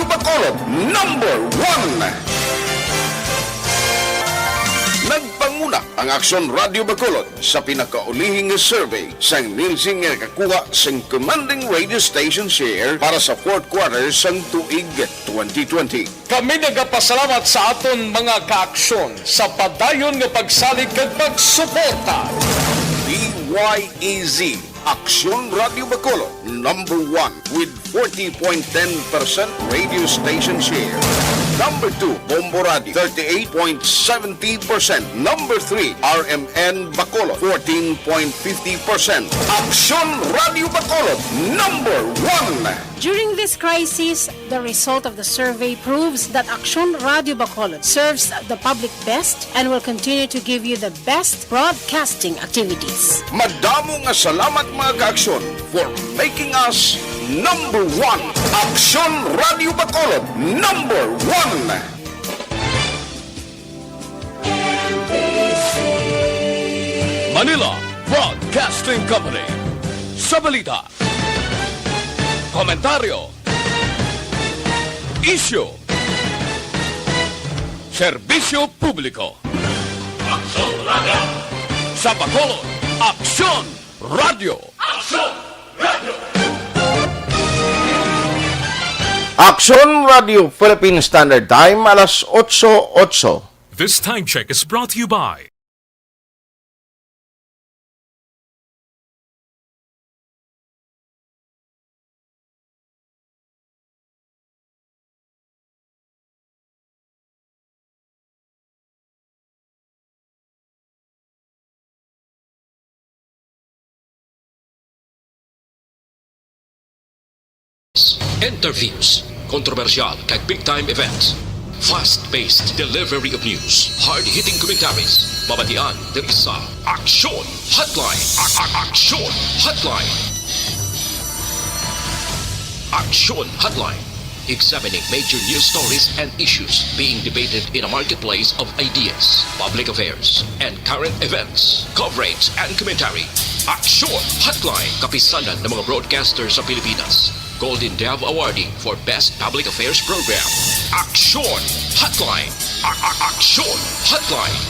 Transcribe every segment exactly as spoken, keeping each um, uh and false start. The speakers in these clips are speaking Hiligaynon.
Bacolod, number one. Nagpanguna ang Aksyon Radyo Bacolod sa pinakaulihing survey sang Nielsen nga nakakuha sang commanding radio station share para sa fourth quarter sang tuig twenty twenty. Kami nagapasalamat sa aton mga kaaksyon sa padayon nga pagsalig kag pagsuporta. D Y E Z, Aksyon Radyo Bacolod, number one with forty point ten percent radio station share. Number two, Bombo Radio, thirty-eight point seventy percent. Number three, R M N Bacolod, fourteen point fifty percent. Aksyon Radyo Bacolod, number one. During this crisis, the result of the survey proves that Aksyon Radyo Bacolod serves the public best and will continue to give you the best broadcasting activities. Madamo nga salamat, mga kaaksyon, for making us number one. Aksyon Radyo Bacolod, number one. Manila Broadcasting Company. Sa balita, komentaryo, isyu, serbisyo publiko. Aksyon Radyo. Sa Bacolod, Aksyon Radyo. Aksyon Radyo. Aksyon Radyo Philippine Standard Time, alas otso otso. This time check is brought to you by Interviews, kontrobersyal kag big time events. Fast-paced delivery of news, hard-hitting commentaries. Mabatian diri sa Aksyon Hotline. A- a- Aksyon Hotline. Aksyon Hotline. Examining major news stories and issues being debated in a marketplace of ideas, public affairs, and current events, coverage, and commentary. Aksyon Hotline, kapisanan ng mga broadcaster sa Pilipinas. Golden Dove Awardee for Best Public Affairs Program. Aksyon Hotline. A- a- Aksyon Hotline.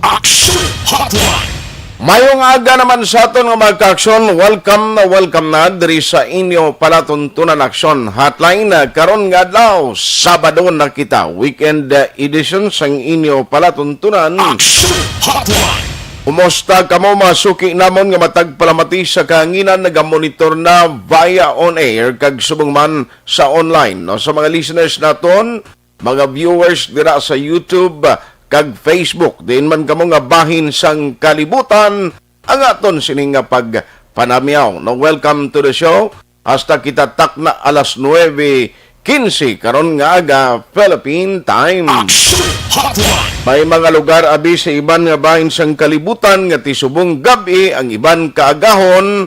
Aksyon Hotline. Mayong aga naman sa aton nga mga kaaksyon. Welcome na welcome na diri sa inyo palatuntunan Aksyon Hotline. Karon nga adlaw, Sabado na kita, weekend, uh, edition sang inyo palatuntunan. Aksyon Hotline. Kumusta kamo, mga suki namon nga matag palamati sa kahanginan, nagamonitor na via on air kag subong man sa online, no? Sa mga listeners naton, mga viewers dira sa YouTube, ah, kag Facebook, diin man kamo nga bahin sang kalibutan, ang aton sini nga pagpanamyaw, no? Welcome to the show. Hasta kita takna alas nuebe quince karon nga aga, Philippine Time. Action Hotline. May mga lugar abi sa iban nga bahin sang kalibutan nga ti subong gab-i ang iban kaagahon.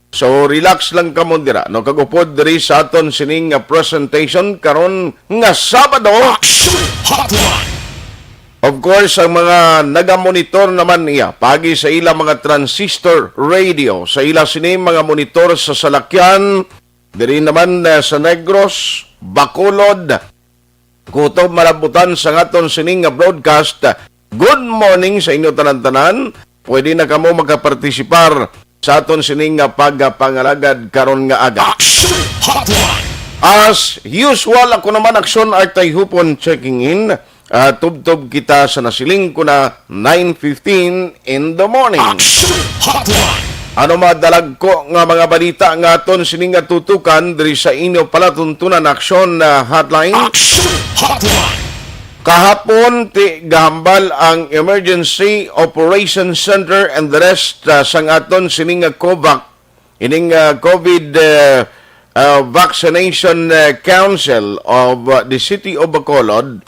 So, relax lang kamo dira, no? Kag upod diri sa aton sining nga presentation karon nga Sabado. Action Hotline. Of course, ang mga nagamonitor naman niya, pagi sa ila mga transistor radio, sa ila sini mga monitor sa salakyan, diri naman, eh, sa Negros, Bacolod, kutob malabutan sa aton sining nga broadcast. Good morning sa inyo tanan-tanan. Pwede na kamo makapartisipar sa aton sining nga pagpangalagad karon nga aga. Action Hotline. As usual, ako naman, Action Artay Hupon, checking in. Ah, tubtob kita sa nasiling ko na nine fifteen in the morning. Action Hotline. Ano madalag ko nga mga balita nga aton sini nga tutukan diri sa inyo palatuntunan Action, ah, Hotline? Action Hotline. Kahapon, ti gahambal ang Emergency Operation Center and the rest, ah, sang aton sini nga COVAC, ining, ah, COVID, ah, ah, Vaccination, ah, Council of, ah, the City of Bacolod,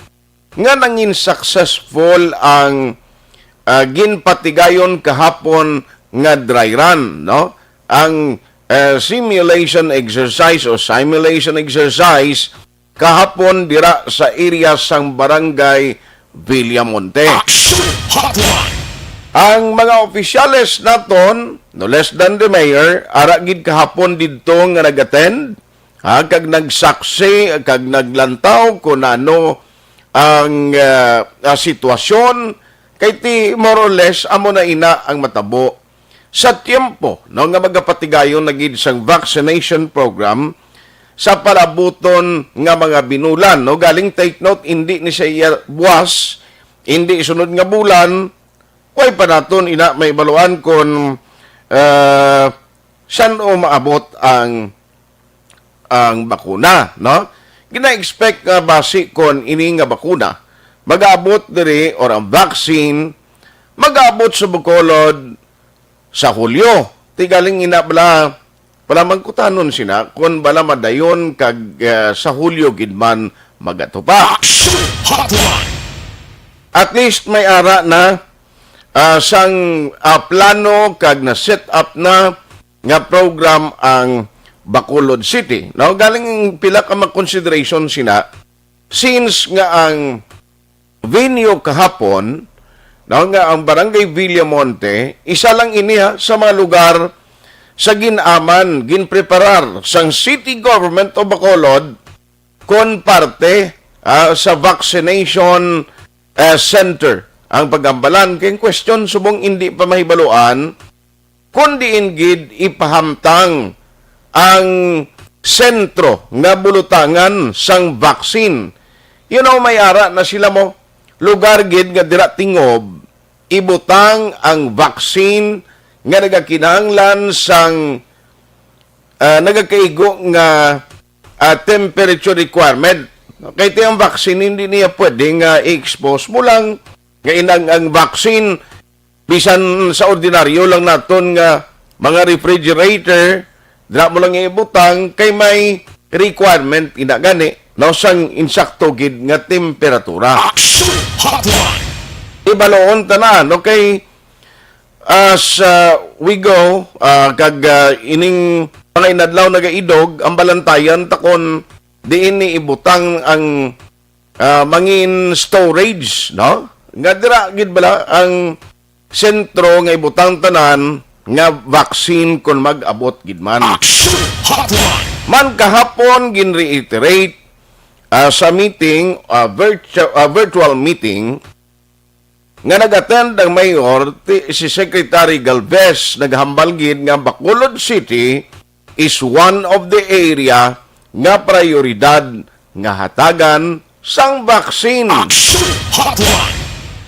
nga nangin successful ang, ah, ginpatigayon kahapon nga dry run, no? Ang, ah, simulation exercise o simulation exercise kahapon dira sa area sang Barangay Villamonte. Action Hotline. Ang mga opisyales naton, no less than the mayor, ara gid kahapon didto nga nag-attend, ha, kag nagsaksi, kag naglantaw kung ano ang, ah, ah, sitwasyon, kay ti more or less amo na ina ang matabo sa tiempo, no, nga magapatigayon na gid sang vaccination program sa palabuton nga mga binulan, no. Galing, take note, hindi ni siya buwas, hindi sunod nga bulan, way pa naton ina may baluan kung, ah, san-o maabot ang, ang bakuna, no? Gina-expect nga basi kon ini nga bakuna mag-abot diri, or ang vaccine mag-abot sa Bacolod sa Hulyo. Ti galing ina bala, bala mangkutanon sina kon bala madayon kag, ah, sa Hulyo gid man magatupa. Action Hotline. At least may ara na, ah, sang, ah, plano kag na set up na nga program ang Bacolod City. No, galing pila ka mga consideration sina, since nga ang venue kahapon, no, nga ang Barangay Villamonte, isa lang ini, ha, sa mga lugar sa gin-aman, ginpreparar sang City Government of Bacolod kon parte, ah, sa vaccination, ah, center ang paghambalan. Kay ang question subong hindi pa mahibaluan kon diin gid ipahamtang ang sentro nga bulutangan sang vaccine. You know, may ara na sila mo lugar gid nga dira tingob ibutang ang vaccine nga nagakinahanglan sang, ah, nagakaigo nga, ah, temperature requirement. Kay ti ang vaccine, hindi niya pwede nga i-expose mo lang nga inang ang vaccine bisan sa ordinaryo lang naton nga mga refrigerator, dira mo lang ibutang kay may requirement ina gani, no, sang insakto gid nga temperatura. Action Hotline. Ibaloon ta na, no, kay as, uh, we go, uh, kag, uh, ining mga inadlaw nagaidog, ang balantayan ta kon diin ni ibutang ang, uh, mangin storage, no? Nga dira gid bala ang sentro nga ibutang tanan nga vaccine kon mag-abot gid man. Action Hotline. Man kahapon gin-reiterate, ah, sa meeting, ah, virtu-, ah, virtual meeting nga nag-attend ang mayor, ti-, si Secretary Galvez, naghambal gid nga Bacolod City is one of the area nga prioridad nga hatagan sang vaccine. Action Hotline.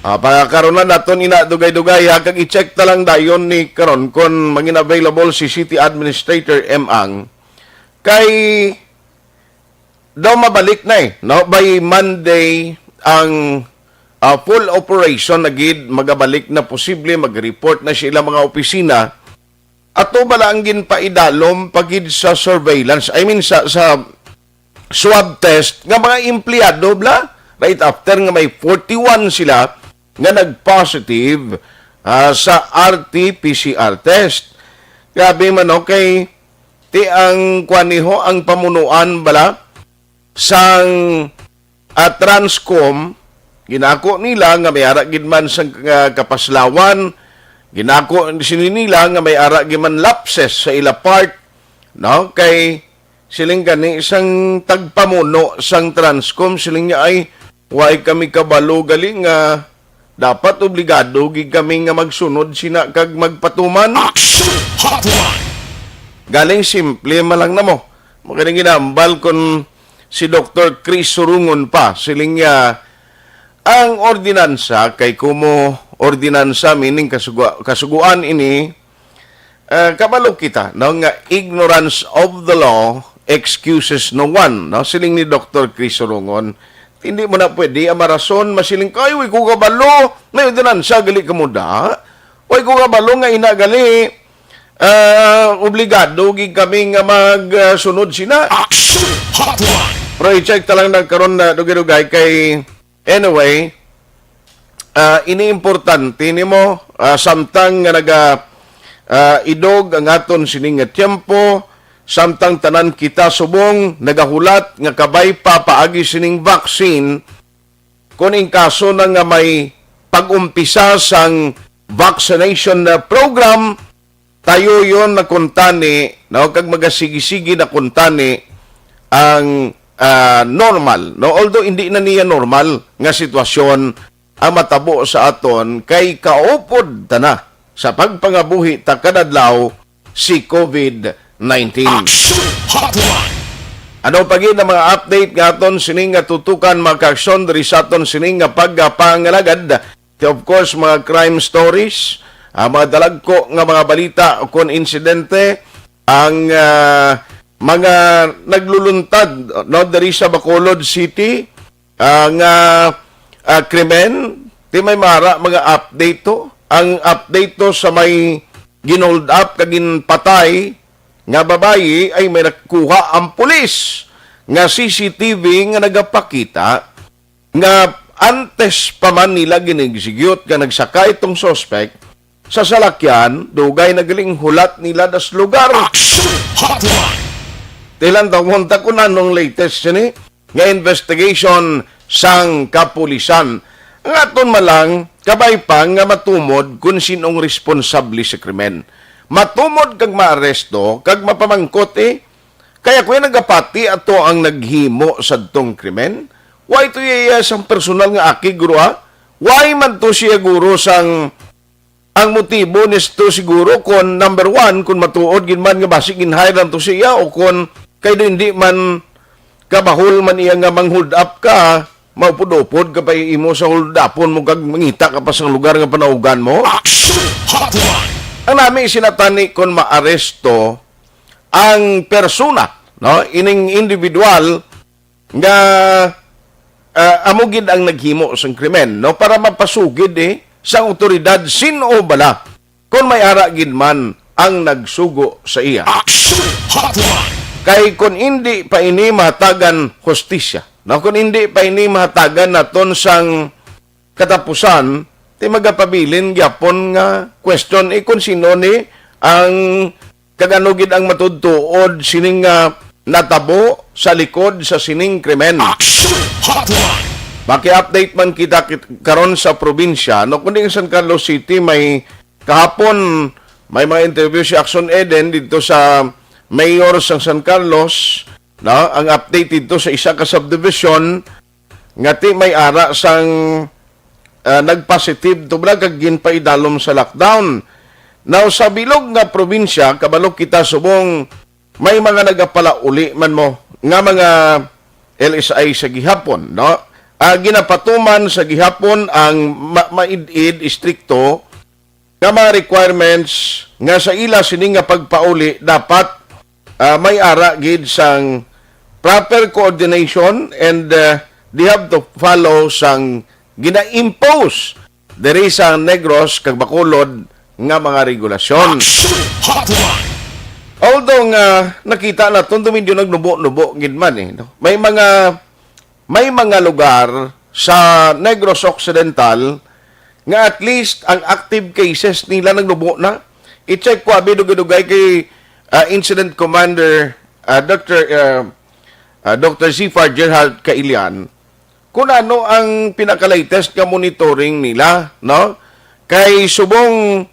Ah, pagkakaroon na naton ina dugay-dugay, ha, kag i-check ta lang dayon ni karon kon mangin available si City Administrator M. Ang kay daw mabalik na, eh, no? By Monday ang, ah, full operation na gid, magabalik na, posible mag-report na sila mga opisina. Ato bala ang ginpaidalom pa gid sa surveillance, I mean, sa, sa swab test nga mga empleyado bla, right after nga may forty-one sila nga nag-positive, ah, sa R T P C R test. Grabe man, okay. Ti ang kwaniho ang pamunuan bala sang, ah, Transcom, ginako nila nga may ara gid man sang, ah, kapaslawan, ginako sini nila nga may ara gid man lapses sa ila part, no? Kay siling gani sang tagpamuno sang Transcom, siling niya, "Ay, way kami kabalo gali nga dapat obligado gid kami nga magsunod sina kag magpatuman." Action Hotline. Galing simple man lang na mo. Makaning ginambal kon si Doktor Chris Surungon pa, siling niya, ang ordinansa kay kumo ordinansa, meaning kasugua-, kasuguan ini, ah, kabalo kita, no, nga ignorance of the law excuses no one, no? Siling ni Doktor Chris Surungon, hindi mo na pwede ang marason, masiling ka, "Ay, way ko kabalo, may ordinansa, gali ka mo da. Way ko kabalo nga ina gali, ah, obligado gid kami nga magsunod sina." Action Hotline. Pero i-check ta lang nagkaroon na dugay-dugay kay, anyway, ah, ini importante nimo, ah, samtang nga naga, ah, idog ang aton sining nga tiyempo, samtang tanan kita subong nagahulat nga kabay pa paagi sining vaccine, kun in kaso na nga may pag-umpisa sang vaccination, ah, program, tayo yon na kuntani, no, kag magasigi-sigi na kuntani ang, ah, normal, no? Although hindi na niya normal nga sitwasyon ang matabo sa aton kay kaupod ta na sa pagpangabuhi ta kadadlaw si COVID nineteen. Action Hotline. Ano pa gid ang mga update nga aton sining nga tutukan, mga kaaksyon, diri sa aton sining nga pagpangalagad? Of course, mga crime stories, ah, mga dalagko nga mga balita o kon insidente, ang, ah, mga nagluluntad, no, diri sa Bacolod City, ah, nga, ah, krimen, ti may mara mga update to. Ang update to sa may gin-hold up kag ginpatay nga babayi ay may nakuha ang pulis nga C C T V nga nagapakita nga antes pa man nila gin-execute nga nagsakay tong suspect sa salakyan, dugay na galing hulat nila das lugar. Action Hotline. Tilan tawon ta kung anong latest sini nga investigation sang kapulisan. Ang aton man lang, kabay pa nga matumod kung sinong responsable sa krimen. Matumod kag maaresto kag mapamangkot, eh. Kaya kuya nagapati ato ang naghimo sa tong krimen. Why to iya sang personal nga aki, guro, ha? Why man to siya, guro, sang ang motibo nisto siguro kon, number one, kon matuod gid man nga basig gin-hire lang to siya o kon kay do hindi man kabahol man iya nga mang-hold up ka, maupod-upod ka pa imo sa hold upon mo kag mangita ka pa sa lugar nga panaugan mo. Action Hotline. Ang nami sinatani kon maaresto ang persona, no, ining individual nga, ah, amo gid ang naghimo sang krimen, no, para mapasugid, eh, sang awtoridad sin-o bala kon may ara gid man ang nagsugo sa iya. Action Hotline. Kay kon indi pa ini mahatagan hustisya, no, kon indi pa ini mahatagan naton sang katapusan, ti magapabilin gyapon nga question, eh, kung sino ni ang, kag ano gid ang matuod-tuod sining, ah, natabo sa likod sa sining krimen. Action Hotline. Maki-update man kita kit-, karon sa probinsya, no, kundi ang San Carlos City may kahapon, may mga interview si Action Eden dito sa mayor sa San Carlos, no, ang update dito sa isa ka subdivision nga ti may ara sang, ah, nagpositive to bala kag ginpaidalom sa lockdown. Now, sa bilog nga probinsya, kabalo kita subong may mga nagapalauli man mo nga mga L S I sa gihapon, no? Ah, ginapatuman sa gihapon ang ma-, maid-id, istrikto nga mga requirements nga sa ila sini nga pagpauli dapat, ah, may ara gid sang proper coordination and, ah, they have to follow sang gina-impose diri sa Negros kag Bacolod nga mga regulasyon. Action Hotline. Although nga nakita naton, medyo nagnubo-nubo gid man, eh, no? May mga, may mga lugar sa Negros Occidental nga at least ang active cases nila nagnubo na. I-check ko abi dugay-dugay kay, ah, Incident Commander, ah, Doctor, ah, ah, Doctor Zifar Gerald Kailian, kung ano ang pinaka-latest nga monitoring nila, no? Kay subong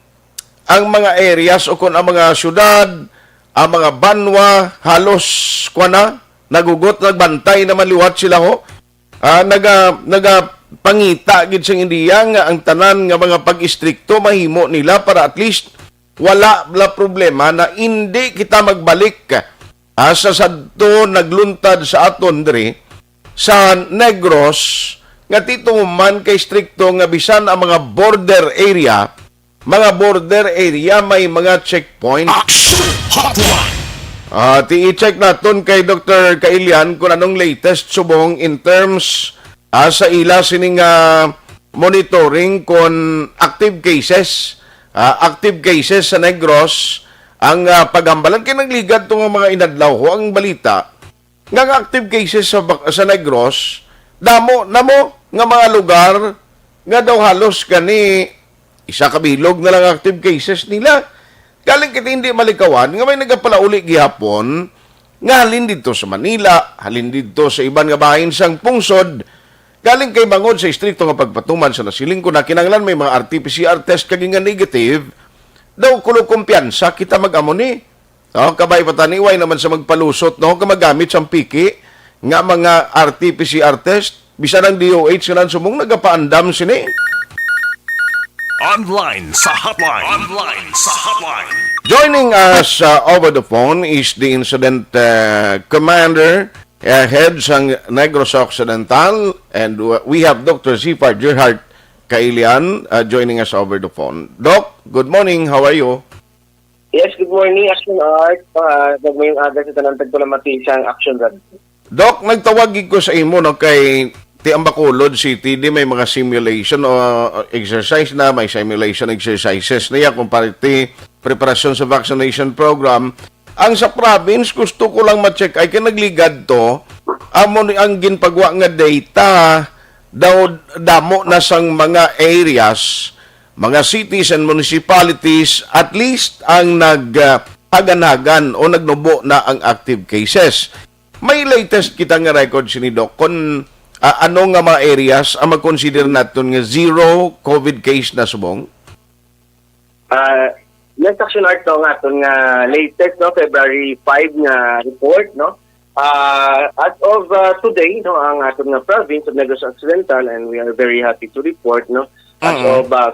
ang mga areas o kung ang mga syudad, ang mga banwa, halos, kwa na, nagugot, nagbantay naman liwat sila, ho. Ah, naga-, nagapangita gid sing ideya nga ang tanan nga mga pag-istrikto mahimo nila para at least wala la problema na indi kita magbalik, ah, sa sadto nagluntad sa aton diri sa Negros, nga ti tuman kay strikto nga bisan ang mga border area, mga border area may mga checkpoint. Action Hotline. Ah, ti i-check naton kay Doctor Kailian kung anong latest subong in terms, ah, sa ila sining, ah, monitoring kon active cases, ah, active cases sa Negros ang, ah, paghambalan. Kay nagligad to nga mga inadlaw ho ang balita nga ang active cases sa bak-, sa Negros, damo na mo nga mga lugar nga daw halos gani isa ka bilog na lang active cases nila. Galing kita hindi malikawan nga may nagapalauli gihapon nga halin didto sa Manila, halin didto sa iban nga bahin sang pungsod, Aling kay bangod sa istrikto nga pagpatuman sa nasiling ko na kinahanglan may mga R T P C R test kag nga negative, daw kuno kumpiyansa kita mag-amo ni. Oh, kabay pa tani, way naman sa magpalusot, no, ka magamit sang piki nga mga R T P C R test, bisan ang D O H nga subong nagapaandam sini. Online sa hotline. Online sa hotline. Joining us uh, over the phone is the incident uh, commander, uh, head sang Negros Occidental, and uh, we have Doctor Zifar Gerhart Kailian uh, joining us over the phone. Doc, good morning. How are you? Yes, good morning, Action Art. Uh, magmayong aga sa tanan tagpalamati sa Action Art. Doc, nagtawag gid ko sa imo, no, kay ti ang Bacolod City di may mga simulation o exercise na, may simulation exercises na iya kung ti preparasyon sa vaccination program. Ang sa province, gusto ko lang ma-check ay kay nagligad to, amo ni ang ginpagwa nga data daw damo na sang mga areas, mga cities and municipalities, at least ang nag ah, hagan-hagan o nagnubo na ang active cases. May latest kita nga record sini, Doc, kung ah, ano nga mga areas ang mag-consider naton nga zero COVID case na subong? Uh, yes, Action Art, no, nga aton nga latest, no, February five nga report, no. Uh, as of uh, today, no, ang aton nga province of Negros Occidental, and we are very happy to report, no, as Mhm. of uh,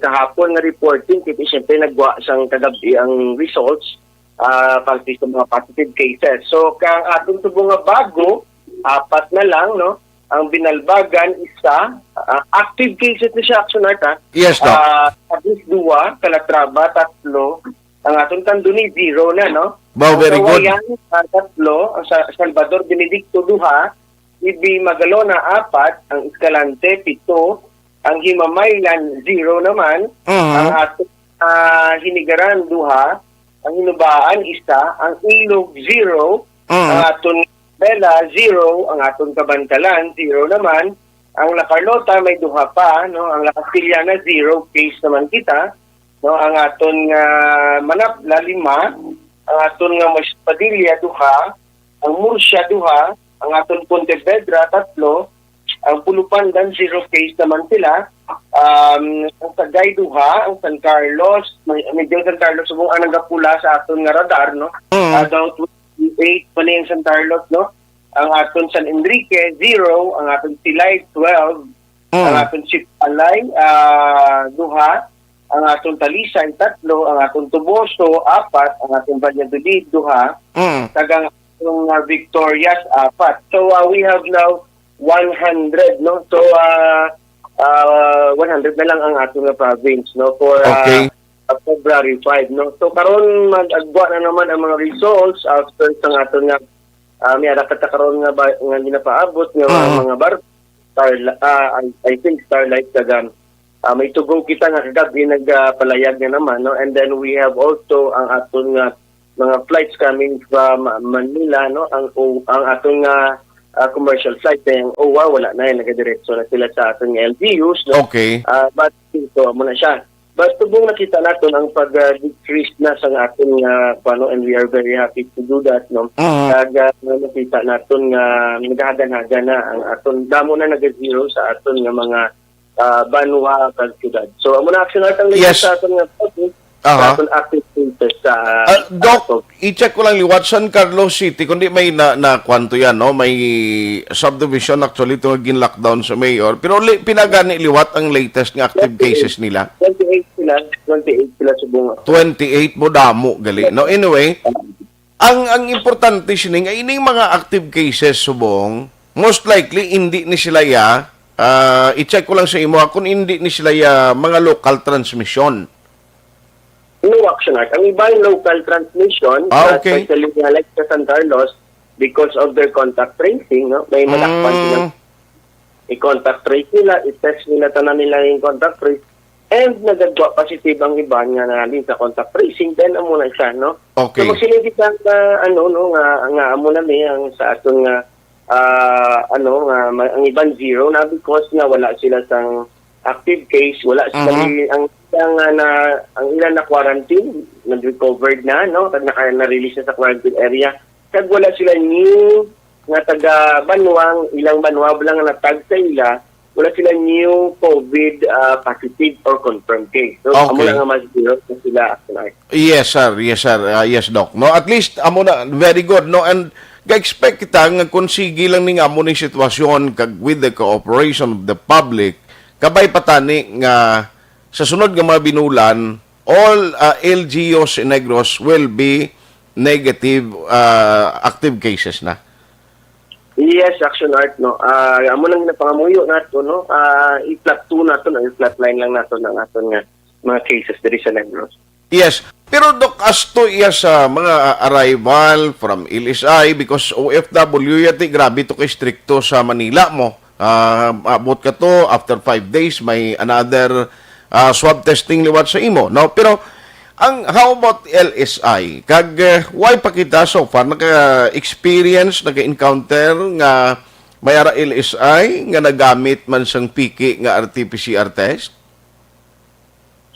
kahapon nga reporting, kay siyempre nagwa sang kagabi ang results uh, pati sa mga positive cases. So, kang aton subong nga bago, apat na lang, no? Ang Binalbagan, isa. Ah, active cases ni siya, Action Art, ha? Yes, Doc. Ah, Capiz, duwa. Calatrava, tatlo. Ang aton Candoni, zero na, no? Wow, Ang very good. Kawayan, ah, tatlo. Ang sa Salvador Benedicto, duha. Ibi Magalona, apat. Ang Escalante, pito. Ang Himamaylan, zero naman. Mhm. Ang aton ah, Hinigaran, duha. Ang Hinubaan, isa. Ang Ilog, zero. Mhm. Ang aton Bela, zero. Ang aton Kabankalan, zero naman. Ang La Carlota, may duha pa, no? Ang La Castellana, zero case naman kita, no? Ang aton nga Manapla, lima. Ang aton nga Moises Padilla, duha. Ang Murcia, duha. Ang aton Pontevedra, tatlo. Ang Pulupandan, zero case naman sila. Um, ang Sagay, duha. Ang San Carlos, may, medyo ang San Carlos, subong ang nagapula sa aton nga radar, no? Mhm. Ah, daw twenty-eight pa ni ang San Carlos, no? Ang aton San Enrique, zero. Ang aton Silay, twelve. Ang Mhm. aton Sipalay, ah, duha. Ang aton Talisay, tatlo. Ang aton Toboso, apat. Ang aton Valladolid, duha. Mhm. Kag ang aton, ah, Victorias, apat. So, ah, we have now one hundred, no? So, ah, ah, one hundred na lang ang aton nga province, no? For, ah, Okay. ah, February five, no? So, karon mag-agwa na naman ang mga results after sa aton nga, ah, may ara kita karon nga ba, nga ginapaabot nga Mhm. mga bar, Star, ah, I, I think Starlight, kag, ah, may tugo kita nga kagabi nagpalayag na naman, no? And then we have also ang aton nga mga flights coming from Manila, no? Ang o, ang aton nga ah, commercial flight, kay ang O W A wala na, eh, nagadiretso na sila sa aton nga L G Us, no? Okay. Ah, but ito, amo na siya. But tubong nakita naton ang pag-decrease na sa aton nga, kuno, and we are very happy to do that, no? Mhm. Kag ah, nakita naton nga nagahagan-hagan na ang aton, damo na naga-zero sa aton nga mga ah, banwa kag syudad. So, amo na, Action Art, ang latest Yes. sa aton nga topic, Aha. sa aton active cases sa Ah, Doc, ato. i-check ko lang liwat, San Carlos City, kundi may na, na kwanto yan, no? May subdivision actually ito nga gin-lockdown sa mayor. Pero li, pinagani liwat ang latest nga active cases nila. Twenty-eight sila, twenty-eight sila subong. Twenty-eight mo damo gali, no? Anyway, ang ang importante sining ay ining mga active cases subong, most likely hindi ni sila ya, ah, i-check ko lang sa imo ha, kung hindi ni sila ya mga local transmission. No, Action Art. Ang iba yung local transmission, Ah, uh, okay. Especially nga, like, sa San Carlos, because of their contact tracing, no? May madakpan sila. Mm. I-contact trace nila, i-test nila tanan nila yung contact trace. And nagagwa positive ang iba nga nalin sa contact tracing, then amo na siya, no? Okay. So, magsiling kita nga, ano, no, nga, nga amo na may ang sa aton nga, ah, ano, nga ma- ang iban zero na because nga wala sila sang active case, wala sila Mhm. ni- ang ang na ang ilan na quarantine, nag-recovered na, no? Kag naka, na-release na sa quarantine area. Kag wala sila new nga taga banwa, ilang banwa lang nga natag sa ila, wala sila new COVID, ah, positive or confirmed case. So, amo Okay. lang nga mas sila, Action Art. Yes, sir. Yes, sir. Ah, yes, Doc. No, at least amo na, very good, no? And ga-expect kita nga kung sige lang ni nga amo ni sitwasyon kag with the cooperation of the public, kabay pa tani nga sa sunod nga mga binulan, all, ah, L G Us in Negros will be negative, ah, active cases na. Yes, Action Art, no. Ah, amo nang ginapangamuyo nato, no. Ah, i-flat two nato, no, i-flat line lang nato ang aton nga mga cases diri sa Negros. Yes. Pero, Doc, as to iya sa mga arrival from L S I, because O F W yati, grabe to kay stricto sa Manila mo. Ah, abot ka to, after five days, may another, ah, swab testing liwat sa imo, no? Pero, ang, how about L S I? Kag, eh, why pa kita so far naka-experience, naka-encounter nga may ara L S I nga nagamit man sang piki nga R T P C R test?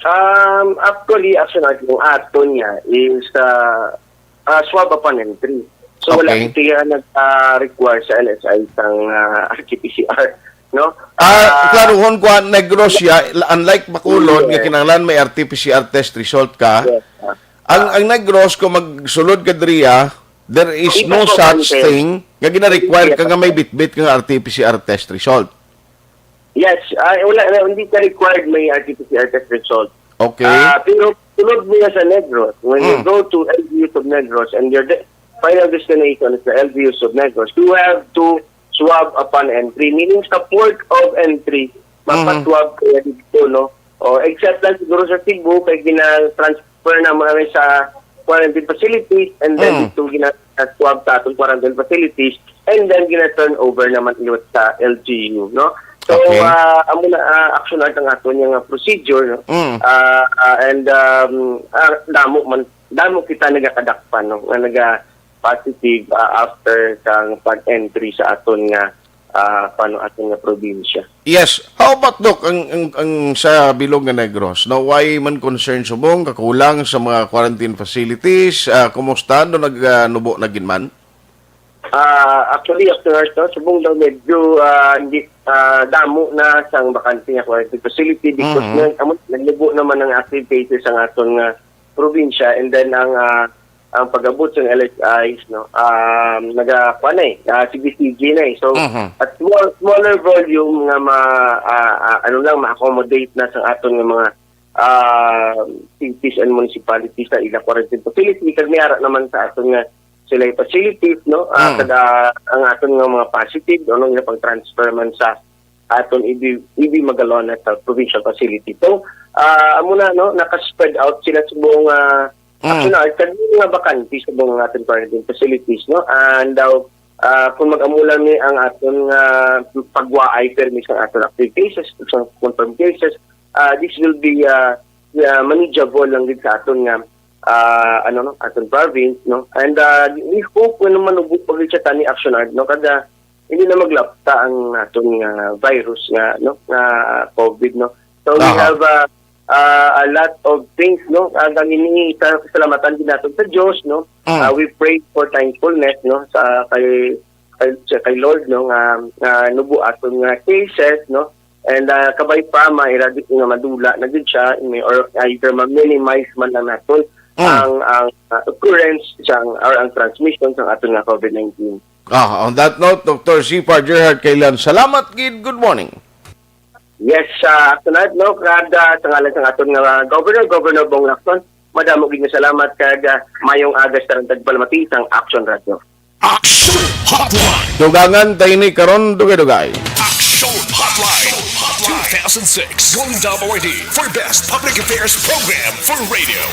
Um, actually, Action Art, yung ato niya is, ah, ah, swab upon entry. So, wala Okay. siya nag-, ah, require sa L S I sang, ah, R T P C R, no? Ah, Ah, klaruhon ko, ah, Negros siya, unlike Bacolod, nga Yes. kinahanglan may R T P C R test result ka, Yes, ah. ang, Ah. ang Negros, kung magsulod ka diriya, there is Di pa no siya such content. thing nga gina-require ka nga may bitbit nga R T P C R test result. Yes, ah, wala na, hindi ka required may R T P C R test result. Okay. Ah, pero sunod niya sa Negros, when you Mm. go to L G U Sub Negros and your de-, final destination is the L G U Sub Negros, you have to swab upon entry, meaning sa port of entry, Mhm. mapaswab kaya dito, no? O, except lang siguro sa Cebu, kay gina-transfer na mo namin sa quarantine facilities, and then Mm. dito gina-swab sa atong quarantine facilities, and then gina-turn over naman liwat sa L G U, no? So, Okay. ah, amo na, ah, Action Art ang ato niya nga procedure, no? Mm. Ah, ah, and, um, ah, damo man, damo kita nagakadakpan, no? Nga naga-positive, ah, after sang pag-entry sa aton nga, ah, paano, aton nga probinsya. Yes. How about, Doc, ang, ang, ang sa bilog nga Negros? No, why man concern subong kakulang sa mga quarantine facilities? Ah, kumusta? Do nag, ah, nubo na gid man? Ah, actually, after, no, subong daw medyo, ah, hindi, ah, damo na sang bakante nga quarantine facility because Mhm. nag-, amo, nagnubo naman ang active cases ang aton nga probinsya, and then ang, ah, ang pag-abot sa L S Is, no, um, naga-, kuwan na eh, ah, sige-sige na eh. So, Mhm. at small, smaller volume nga ma-, ah, ah, ano lang, ma-accommodate na sa aton nga mga, ah, cities and municipalities sa ilang quarantine facility, kag may ara naman sa aton nga sila'y facilities, no? Ah, Mm. kag, ah, ang aton nga mga positive, ano, nga pang-transfer man sa aton E B, E B Magalones sa provincial facility. So, ah, amo na, no, naka-spread out sila sa buong, ah, Mm. Action Art, kag yung mga bakante sa buong aton quarantine facilities, no? And daw, ah, kung mag-amo lang ni ang aton nga pagwaay permi sa aton active cases, sa confirmed cases, ah, this will be, ah, ah, manageable lang gid sa aton nga, ah, ano, no, aton province, no? And, ah, we hope nga manubo pa gid siya tani, Action Art, no? Kada hindi na maglapta ang aton nga virus nga, no, nga COVID, no? So, we Aha. have, ah, ah, a lot of things, no? Ang, ang ini, sa kasalamatan din natin sa Diyos, no? Mm. Ah, we pray for thankfulness, no? Sa kay, kay, sa kay Lord, no? Nga, nga nubo aton nga cases, no? And, ah, kabay pa, mairadi nga madula na gid siya, may, or either ma-minimize man lang naton Mm. ang, ang, ah, occurrence sang, or ang transmission sang aton nga COVID nineteen. Ah, on that note, Doctor Sifar Gerhard Kailan, salamat gid. Good morning. Yes, sa ato na, no, kada sa ngalan sa aton nga Governor, Governor Bong Lacson, madamo gid nga salamat kag, ah, mayong aga sa tarong tagpalamati sang Action Radio. Action Hotline. Dugangan ta ini karon, dugay-dugay. Action Hotline. Two thousand six Golden Dome Awardee for Best Public Affairs Program for Radio.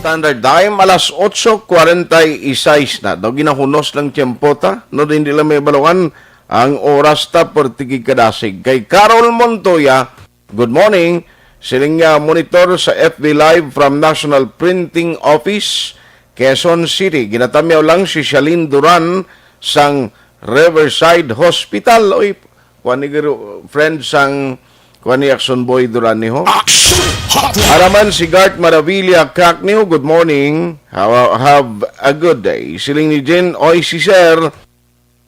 Standard Time, alas otso kwarenta y seis na. Daw ginahunos lang tiyempo ta, no, hindi lang may baluan ang oras ta, perti gid kadasig. Kay Carol Montoya, good morning. Siling niya, monitor sa F B Live from National Printing Office, Quezon City. Ginatamyaw lang si Shalene Duran sang Riverside Hospital. Oy, kuan ni garo-, friend sang kuan ni Action Boy Duran ni ho. Action Hotline! Araman si Gart Maravilla Crack ni ho, good morning. Have, have a good day. Siling ni Jen, oy, si Sir.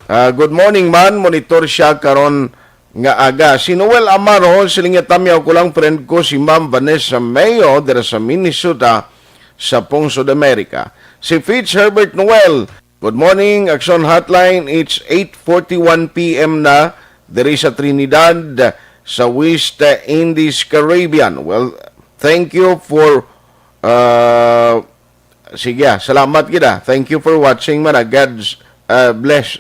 Ah, good morning, man. Monitor siya karon nga aga. Si Noel Amaro, siling niya, tamyaw ko lang, friend ko si Ma'am Vanessa Mayo, dira sa Minnesota, sa Pungsod Amerika. Si Fitz Herbert Noel, good morning, Action Hotline. It's eight forty-one P M na diri sa Trinidad, sa West Indies, Caribbean. Well, thank you for, uh, sige, ah, salamat gid, ah. Thank you for watching, man, ah. God's, uh, bless.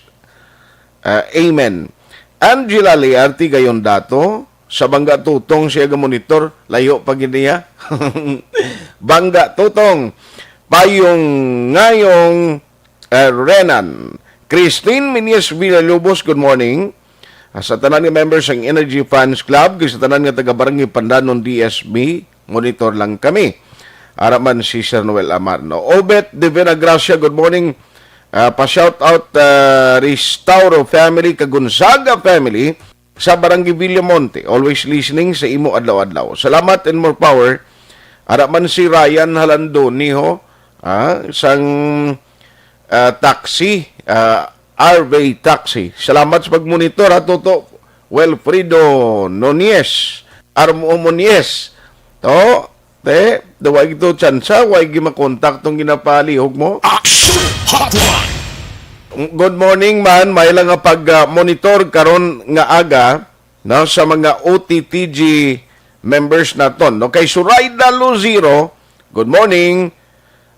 Uh, amen. Angela Liarte gayon dato, sa Bangga Tutong siya gamonitor, layo pa gid niya. Bangga Tutong, Payong Ngayong, eh, Renan. Christine Minis Villalobos, good morning. Ah, sa tanan nga members sang Energy Fans Club, kag sa tanan nga taga Barangay Pandanon D S B, monitor lang kami. Ara man si Sir Noel Amarno. Obet Divina Gracia, good morning. Ah, pa-shout out, ah, Restauro family, kag Gonzaga family, sa Barangay Villamonte. Always listening sa imo adlaw-adlaw. Salamat and more power. Ara man si Ryan Halandoni, ho, ah, sang, ah, taxi, ah, R V Taxi. Salamat sa pagmonitor, ha, Toto Wilfredo Nunez, Armo Nunez. To, te, da way gito tsansa, way gimakontak tong ginapalihog mo. Action Hotline! Good morning, man. May lang nga pag, ah, monitor karon nga aga, no, sa mga O T T G members naton, no? Kay Surayda Luziro, good morning.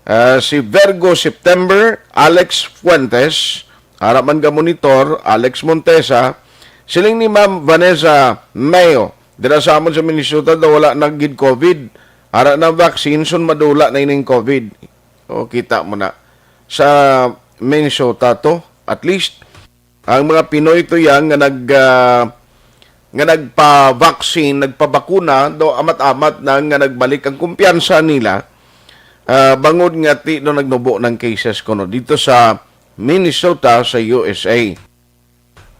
Ah, si Virgo September, Alex Fuentes, ara man ga monitor, Alex Montesa, siling ni Ma'am Vanessa Mayo, dira sa amon sa Minnesota daw wala na gid covid. Ara na vaccine, sun madula na ining covid. O, kita mo na. Sa Minnesota to, at least, ang mga Pinoy to yang nga nag, ah, nga nagpa-vaccine, nagpabakuna, do amat-amat na nga nagbalik ang kumpiyansa nila, ah, bangod nga ti do nagnubo ng cases kuno dito sa Minnesota, sa U S A.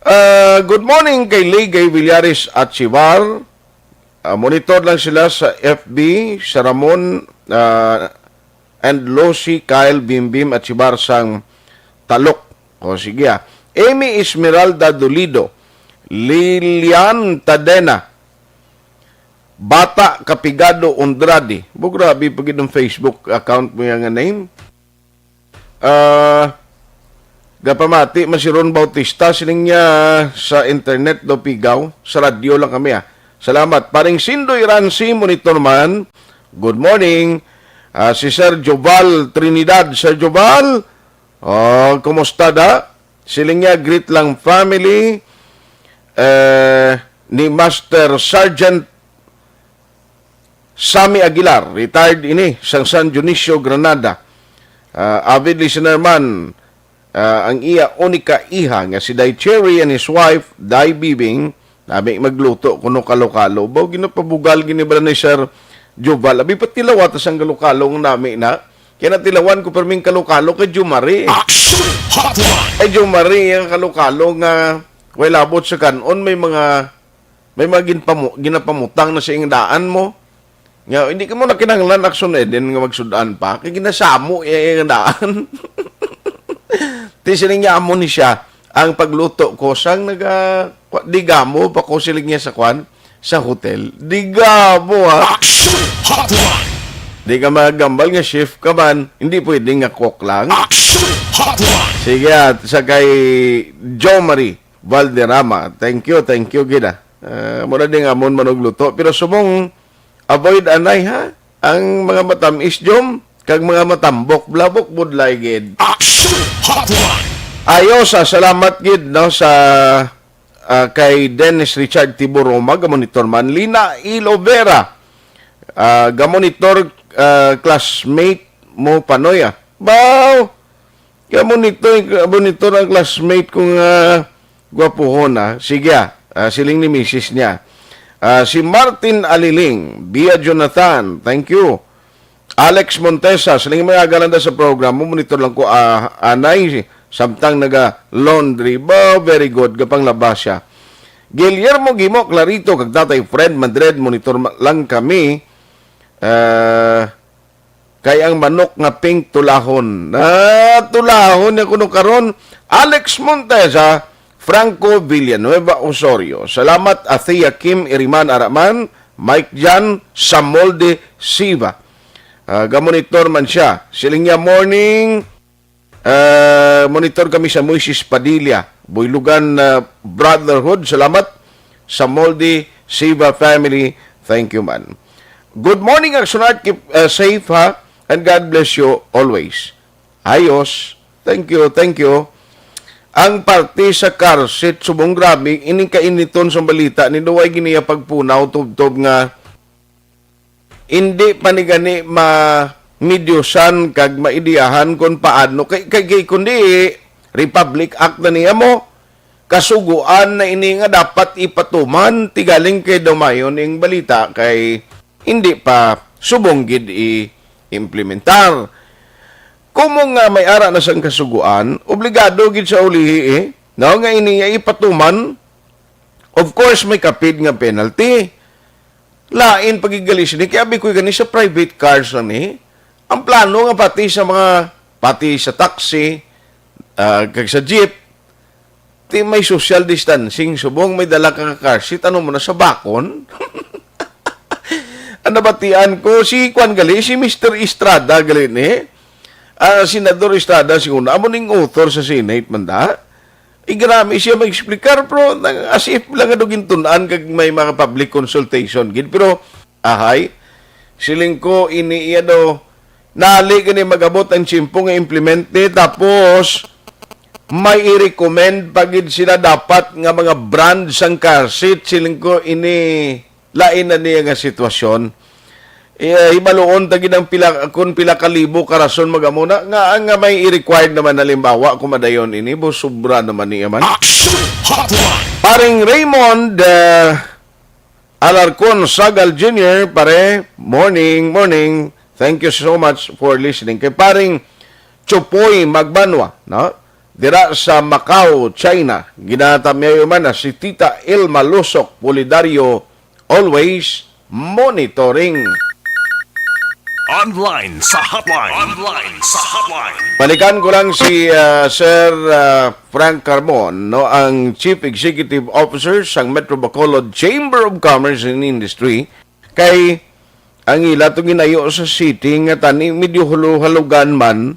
Ah, good morning kay Ligay Villares at Chivar. Ah, monitor lang sila sa F B, sa Ramon, ah, and Lucy Kyle Bimbim at si Barsang Talok. O, sige, ah. Amy Esmeralda Dolido, Lilian Tadena, Bata Kapigado Undrade. Bo, grabe pa gid ang Facebook account mo yang nga name. Ah, gapamati man si Ron Bautista, siling niya sa internet daw pigaw, sa radyo lang kami, ah. Salamat. Paring Sindoy Ransi, monitor man. Good morning. Ah, si Sir Joval Trinidad. Sir Joval, oh, kumusta da? Siling niya, greet lang family, eh, ni Master Sergeant Sammy Aguilar, retired ini sang San Dionisio, Granada. Ah, avid listener man, ah, ang iya unika iha nga si Day Cherry and his wife, Day Bibing, nami magluto kuno kalo-kalo. Baw ginapabugal gini bala ni Sir Joval. Abi, patilawa ta sang kalo-kalo nga nami na. Kaya natilawan ko perming kalo-kalo kay Jumari. Action Hotline! Ay, Jumari, ang kalo-kalo nga way labot sa kanon, may mga may mga ginpamu-, ginapamutang na sa iyang daan mo. Nga, hindi ka mo na kinahanglan, Action Eden, nga magsud-an pa. Kay ginasamo iya iyang daan. Ti siling niya, amo ni siya, ang pagluto ko, sang naga, kwa-, digamo pa ko, siling niya sa kwan, sa hotel. Digamo, ha? Action Hotline! Di ka magambal nga chef ka man, hindi pwede nga cook lang. Action Hotline! Sige, at sa kay Jo Marie Valderrama. Thank you, thank you, gid, ah. Ah, mura ding amon manugluto. Pero subong, avoid anay, ha? Ang mga matamis, Jom, kag mga matambok, blabok, budlay, gid. Action Hotline! Ayos, ah, salamat, gid, no, sa, ah, kay Dennis Richard Tiburoma, gamonitor man. Lina Ilovera, ah, gamonitor, ah, classmate, mo panoy, ah. Baw! Kaya monitor, monitor ang classmate ko nga gwapuhon, ah. Sige, ah. Ah, siling ni misis niya. Ah, si Martin Aliling, Bia Jonathan, thank you. Alex Montesa, siling mo, aga lang da sa program mo, monitor lang ko, ah, anay, samtang naga-laundry. Ba, very good, gapang laba siya. Guillermo Gimo, Clarito, kag Tatay Fred Madrid, monitor ma-, lang kami. Ah, kay ang manok nga pink tulahon. Ah, tulahon niya kuno karon. Alex Montesa, Franco Villanueva Osorio. Salamat, Athea Kim Iriman Araman, Mike Jan, Samolde Siva. Ah, gamonitor man siya. Siling niya, morning. Ah, monitor kami sa Moises Padilla, Buylogan, ah, Brotherhood. Salamat sa Moldi Siva family. Thank you, man. Good morning, Action Art. Keep, ah, safe, ha? And God bless you always. Ayos. Thank you, thank you. Ang parte sa car seat, subong grabe, ining kainiton sa balita ni Duway giniya pagpunaw tubtob nga hindi pa ni gani ma-, midyusan kag maidiyahan kon paano. Kay, kay, kay kundi Republic Act na niya mo, kasuguan na ini nga dapat ipatuman, tigaling kay dumayon ning balita kay hindi pa subong gid i-implementar. Kumo nga may ara na sang kasuguan, obligado gid sa ulihi, eh, no, nga ini nga ipatuman. Of course, may kapid nga penalty. Lain pagigali sini, kay abi ko gani sa private cars lang ni. Ang plano nga pati sa mga, pati sa taxi, ah, kag sa jeep, ti may social distancing, subong may dala ka nga car seat, ano mo na sa bakon? Ang nabatian ko, si kwan gali, si Mister Estrada gali ni. Ah, Senador Estrada, siguro, amo ning author sa Senate man da. Igrami siya mag-explicar, pero nang-, as if lang nga daw gintun-an kag may mga public consultation gid. Pero, ahay, siling ko, ini iya daw, nali gani mag-abot ang tiyempo nga implement ni, tapos may i-recommend pa gid sila dapat nga mga brand sang car seat, siling ko, ini lain na niya nga sitwasyon. Eh, hibaluon ta gid ang pila, kung pila ka libo ka rason magamuna, nga, nga may i-required naman, halimbawa, kung madayon ini, bo, sobra naman niya man. Action Hotline! Paring Raymond, uh, Alarcon Sagal Junior, pare, morning, morning. Thank you so much for listening. Kay paring Chupoy Magbanwa, no? Dira sa Macau, China. Ginatamyayo man na si Tita Ilma Lusok Pulidario, always monitoring. Online sa hotline. Online sa hotline. Balikan ko lang si, ah, Sir, ah, Frank Carbon, no, ang Chief Executive Officer sang Metro Bacolod Chamber of Commerce and Industry, kay ang ila to ginayo sa city nga tani medyo huluhalugan man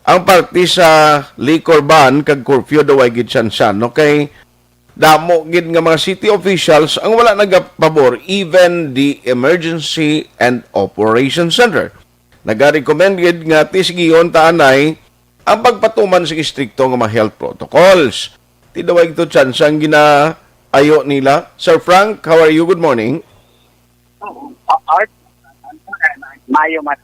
ang parte sa liquor ban kag curfew daw ay gid siya, no, kay damo gid nga mga city officials ang wala nagapabor, even the Emergency and Operation Center. Nagarecommend gid nga ti sigihon ta anay ang pagpatuman sa istrikto nga mga health protocols. Ti daw ay ito chance ang ginaayo nila. Sir Frank, how are you? Good morning. Art, mayo man.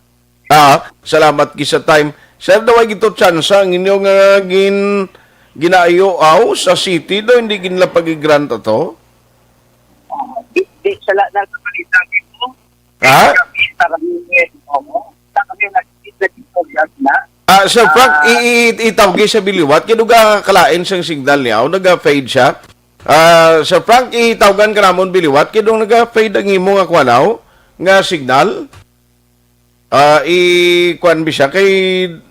Ah, salamat gid sa time. Sir, daw ay ito chance ang inyo nga gin ginaayo aw sa city daw hindi ginla pag-grant ato? Di, di, sala na sa balita dito. Ha? Kita kami, oo. Kita kami nakikita dito, yan na. Ah, Sir Frank, Ah. i-, i-, itawgi sa biliwat, kay duga kalain sang signal niya, o naga-fade siya. Ah, Sir Frank, itawgan ka namon biliwat, kay dong naga-fade ang imo nga kwanaw, nga signal. Ah, i-, kwan bi siya, kay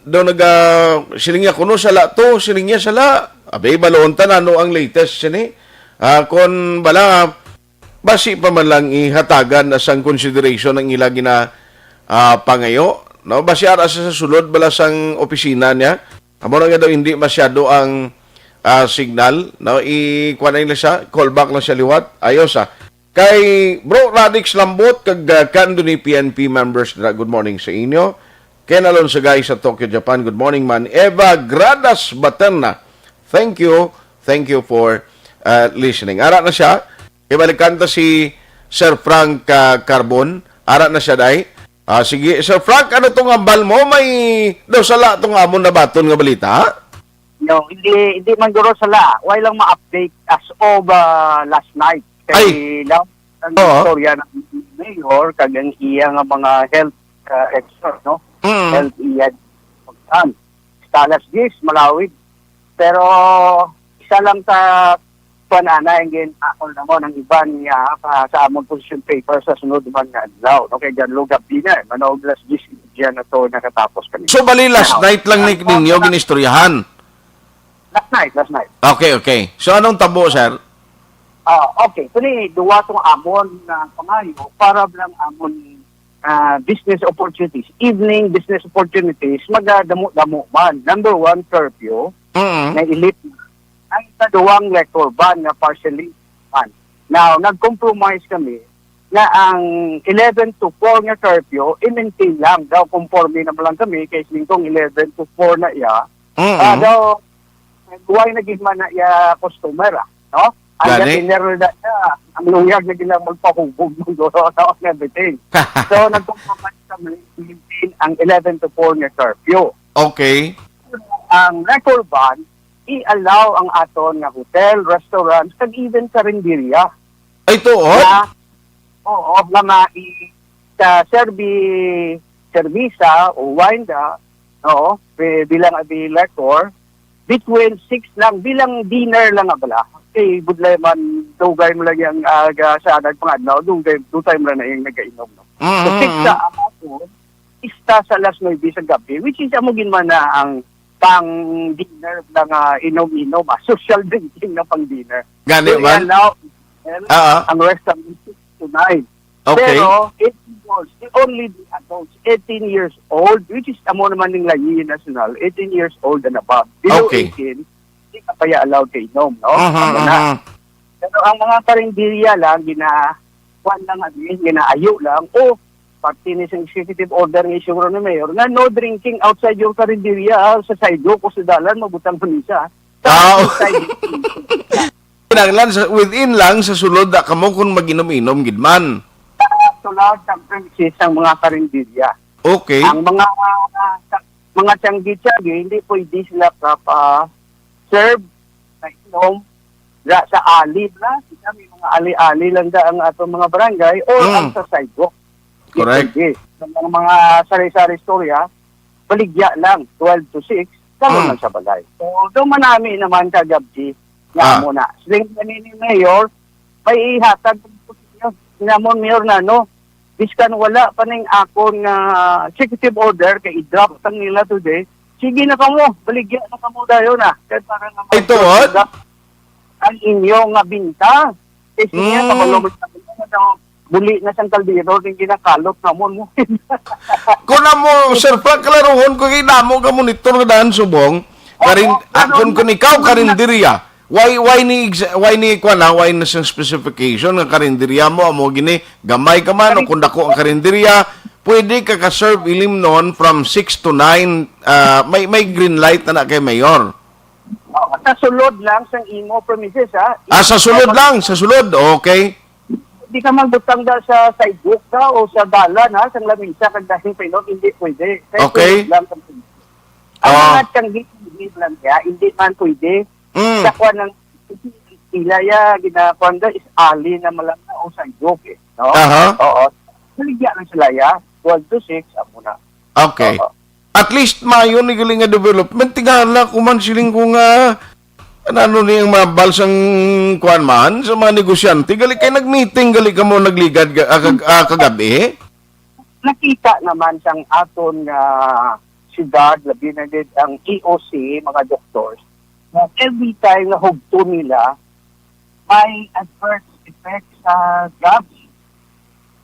daw naga-, siling niya, "Kuno sala to," siling niya, "Sala." Abi, baloon ta na, no, ang latest sini. Ah, kon bala, basi pa man lang ihatagan na sang consideration ang ila gina, ah, pangayo, no? Basi ara sa, sa sulod bala sang opisina niya. Amo na nga daw hindi masyado ang, ah, signal, no? I-, kuwan na nila siya, call back lang siya liwat. Ayos, ah. Kay Bro Radix Lambot, kag, ah, Kanduni P N P members na, good morning sa inyo. Ken Alonso Guy sa Tokyo, Japan, good morning, man. Eva Gradas Baterna, thank you. Thank you for, uh, listening. Ara na siya. Ibalikan ta si Sir Frank, uh, Carbon. Ara na siya, day. Ah, sige, Sir Frank, ano tong ambal mo? May daw sala tong amon nabaton nga balita? No, hindi, hindi man guro sala. Wala lang ma-update as of, ah, last night. Kay Ay! lang ang Oo. istorya ng mayor kag ang iya nga mga health, ah, expert, no? Mm. Health iya. Talas diyes, malawig. Pero isa lang sa kuan ana, ang gin-, akol na mo ng iban niya, ah, sa among position paper sa sunod man nga adlaw, no? Kay John Lou Gabina, eh, manaog las diyes diyan na to nakatapos kami. So, bali last Ano? night lang ni, Ah, ninyo ah, ginistoryahan? Last night, last night. Okay, okay. So, anong tabo, sir? Ah, okay. Kani, duwa tong amon na pangayo para lang amon, ah, business opportunities, evening business opportunities, magadamo-damo man. Number one, curfew, Mm. na elite. Ang ikaduwang, liquor ban, na partially ban. Now, nag-compromise kami na ang eleven to four nga curfew, i-maintain lang. Daw, conforme naman lang kami, kay siling kong eleven to four na iya. Mm. Ah, daw, why na gid man na iya customer, ah, no? Ang Gani? Dinner na siya, ang luyag na gid lang magpahubog, magduro, and everything. So, nagpapapag kami, maintain ang eleven to four nga curfew. Okay. Ang liquor ban, i-allow ang aton nga hotel, restaurants, kag even karinderya. Ay, tuod? Na, oo, nga mai-, sa serbi-, serbisa o wine da, oo, bi-, bilang abi liquor, between six lang, bilang dinner lang nga bala. Kay budlay man, dugay mo lang yang, ah, ga-, sa nagpangadlaw, dugay, dugay mo lang na yung nagainom, no? So, Mm, six mm. sa ako, ista sa alas nuebe sa gabi, which is amo gid man na ang pang dinner na nga inom-inom, ah, social drinking na pang dinner. Gani So, man? i-allow Ah, ah. ang restaurant six to nine. Okay. Pero eighteen years, only the adults, eighteen years old, which is amo naman ning layi national, eighteen years old and above. Below Okay. eighteen, di ka pa ya allowed kay inom, no? Mhm, Amo na. mhm. Pero ang mga karinderya lang, gina-, kuwan lang, ano yun, ginaayo lang, o parte ni sa executive order nga issue ni Mayor, nga no drinking outside your karinderya, ah, sa sidewalk o sa dalan, mabutang mo ni siya. Sa Ah, outside. Kinahanglan sa, within lang, sa sulod, da kamo kung mag-inom-inom, gid man. Sa sulod, sa premises, ang mga karinderya. Okay. Ang mga, ah, sa, mga tiyanggi-tiyanggi, hindi pwede sila kapa-serve na inom ra sa ali na. Kita may mga ali-ali lang da ang ato mga barangay or Mm. ang sa sidewalk. Correct. Depende. Sa mga, mga sari-sari istorya, baligya lang, twelve to six, kamo Mm. lang sa balay. So, do manami naman kagabdi nga Ah. amo na. Siling gani ni Mayor, may ihatag ko sa inyo. Namon, Mayor, na, no? Biskan wala pa ning akon nga executive order, kay i-drop lang nila today. Sige na kamo, baligya na kamo dayon na. Kay para nga Ay, tuod? Ang inyo nga binta. Kay sige, Mm. sa mga buli na sang kaldero, ning ginakalot namon mo. Kung amo, Sir Frank, klaruhon ko kay damo ka monitor nga daan subong, Oo, karin-, ah, kung, ano, kung ikaw, karinderya, why, why ni ex-, why ni, kwan, ha, why na siyang specification nga karinderya mo, amo gini, gamay ka man, o kung dako ang karinderya, pwede ka ka-serve ilim noon from six to nine, ah, may, may green light na na kay Mayor. Oo, sa sulod lang sang imo premises, ha? Ah, sa sulod lang, sa sulod. Okay. Di ka magbutang da sa sidewalk da o sa dalan, ha, sang lamisa kag dahil pilot, hindi pwede. Kaya Okay. sulod lang sa sulod. Ang Ah. mga tiyanggi-tiyanggi lang niya, hindi man pwede. Mm. Sa kuwan ng sila ya, ginakuwan da, is ali na malang na o sidewalk, eh, no? Aha. Oo. Baligya lang sila ya, twelve to six, amo na. Okay. Oo. At least, mayo ni gali nga development. Tingala ko man, siling ko nga, ano ni ang mabal sang kuwan man, sa mga negosyante. Gali kay nag-meeting, gali ka mo nagligad ga-, ah, kag-, ah, kagabi. Nakita naman sang aton nga siyudad, labi na gid ang E O C, mga doctors, na every time nga hugto nila, may adverse effect sa jobs,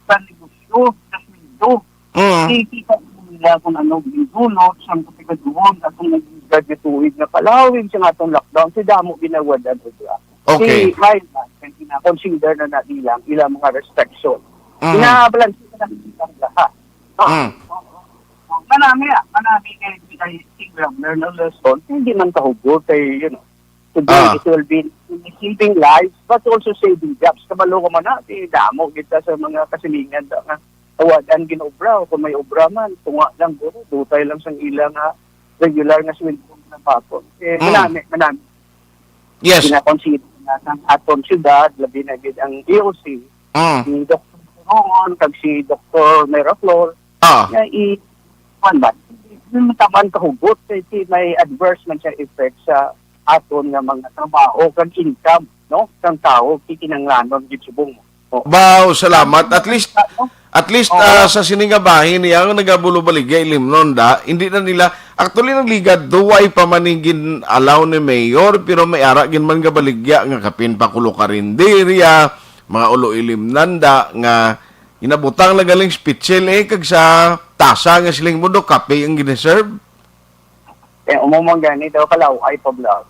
sa negosyo, sa sweldo. Mm. Kikita po nila kung ano ang dulot sa mga tigaduhon at kung nagigad na tuig na palawig sa atong lockdown, si damo ginawad ang obra. Okay. Si high man, kaya gina-consider na na ilang, ilang mga restriction. Mm. Ginabalanse na lang silang lahat. Ah, Mm. oo. Manami, ah, manami kay, kay Ingram, learn a lesson. Hindi man kahugot kay, you know, today Ah. it will be saving lives, but also saving jobs. Kabalo ko man na, di damo kita sa mga kasilingan da nga awadan ginaobra, o kung may obra man, tunga lang guro, dutay lang sang ila nga regular nga sweldo nga bakon. Eh, Mm. manami, manami. Yes. Ginakonsider na sang aton syudad, labi na gid ang E O C, Mm. si Doktor Rongon, kag si Doktor Miraflor, Ah. nga i-, kuwan ba? Yung matamaan kahugot, kay si may adverse man siya effect sa aton nga mga trabaho kag income, no? Sang tawo, kikinanglanon gid subong. Oo. Wow, salamat. At least, Ano? At least, Oo. ah, sa sini nga bahin niya, ang nagabulo-baligya, ilimnon da, hindi na nila, actually, nagligad, duway pa man ning gin-allow ni Mayor, pero may ara gin man gabaligya nga kapin pa kulo karinderya, mga ulo ilimnan da, nga inabutang na galing spitzel, eh, kag sa tasa nga siling mo, do, kape ang giniserve. Eh, umumang gani daw, kalaw, ay pa vlog.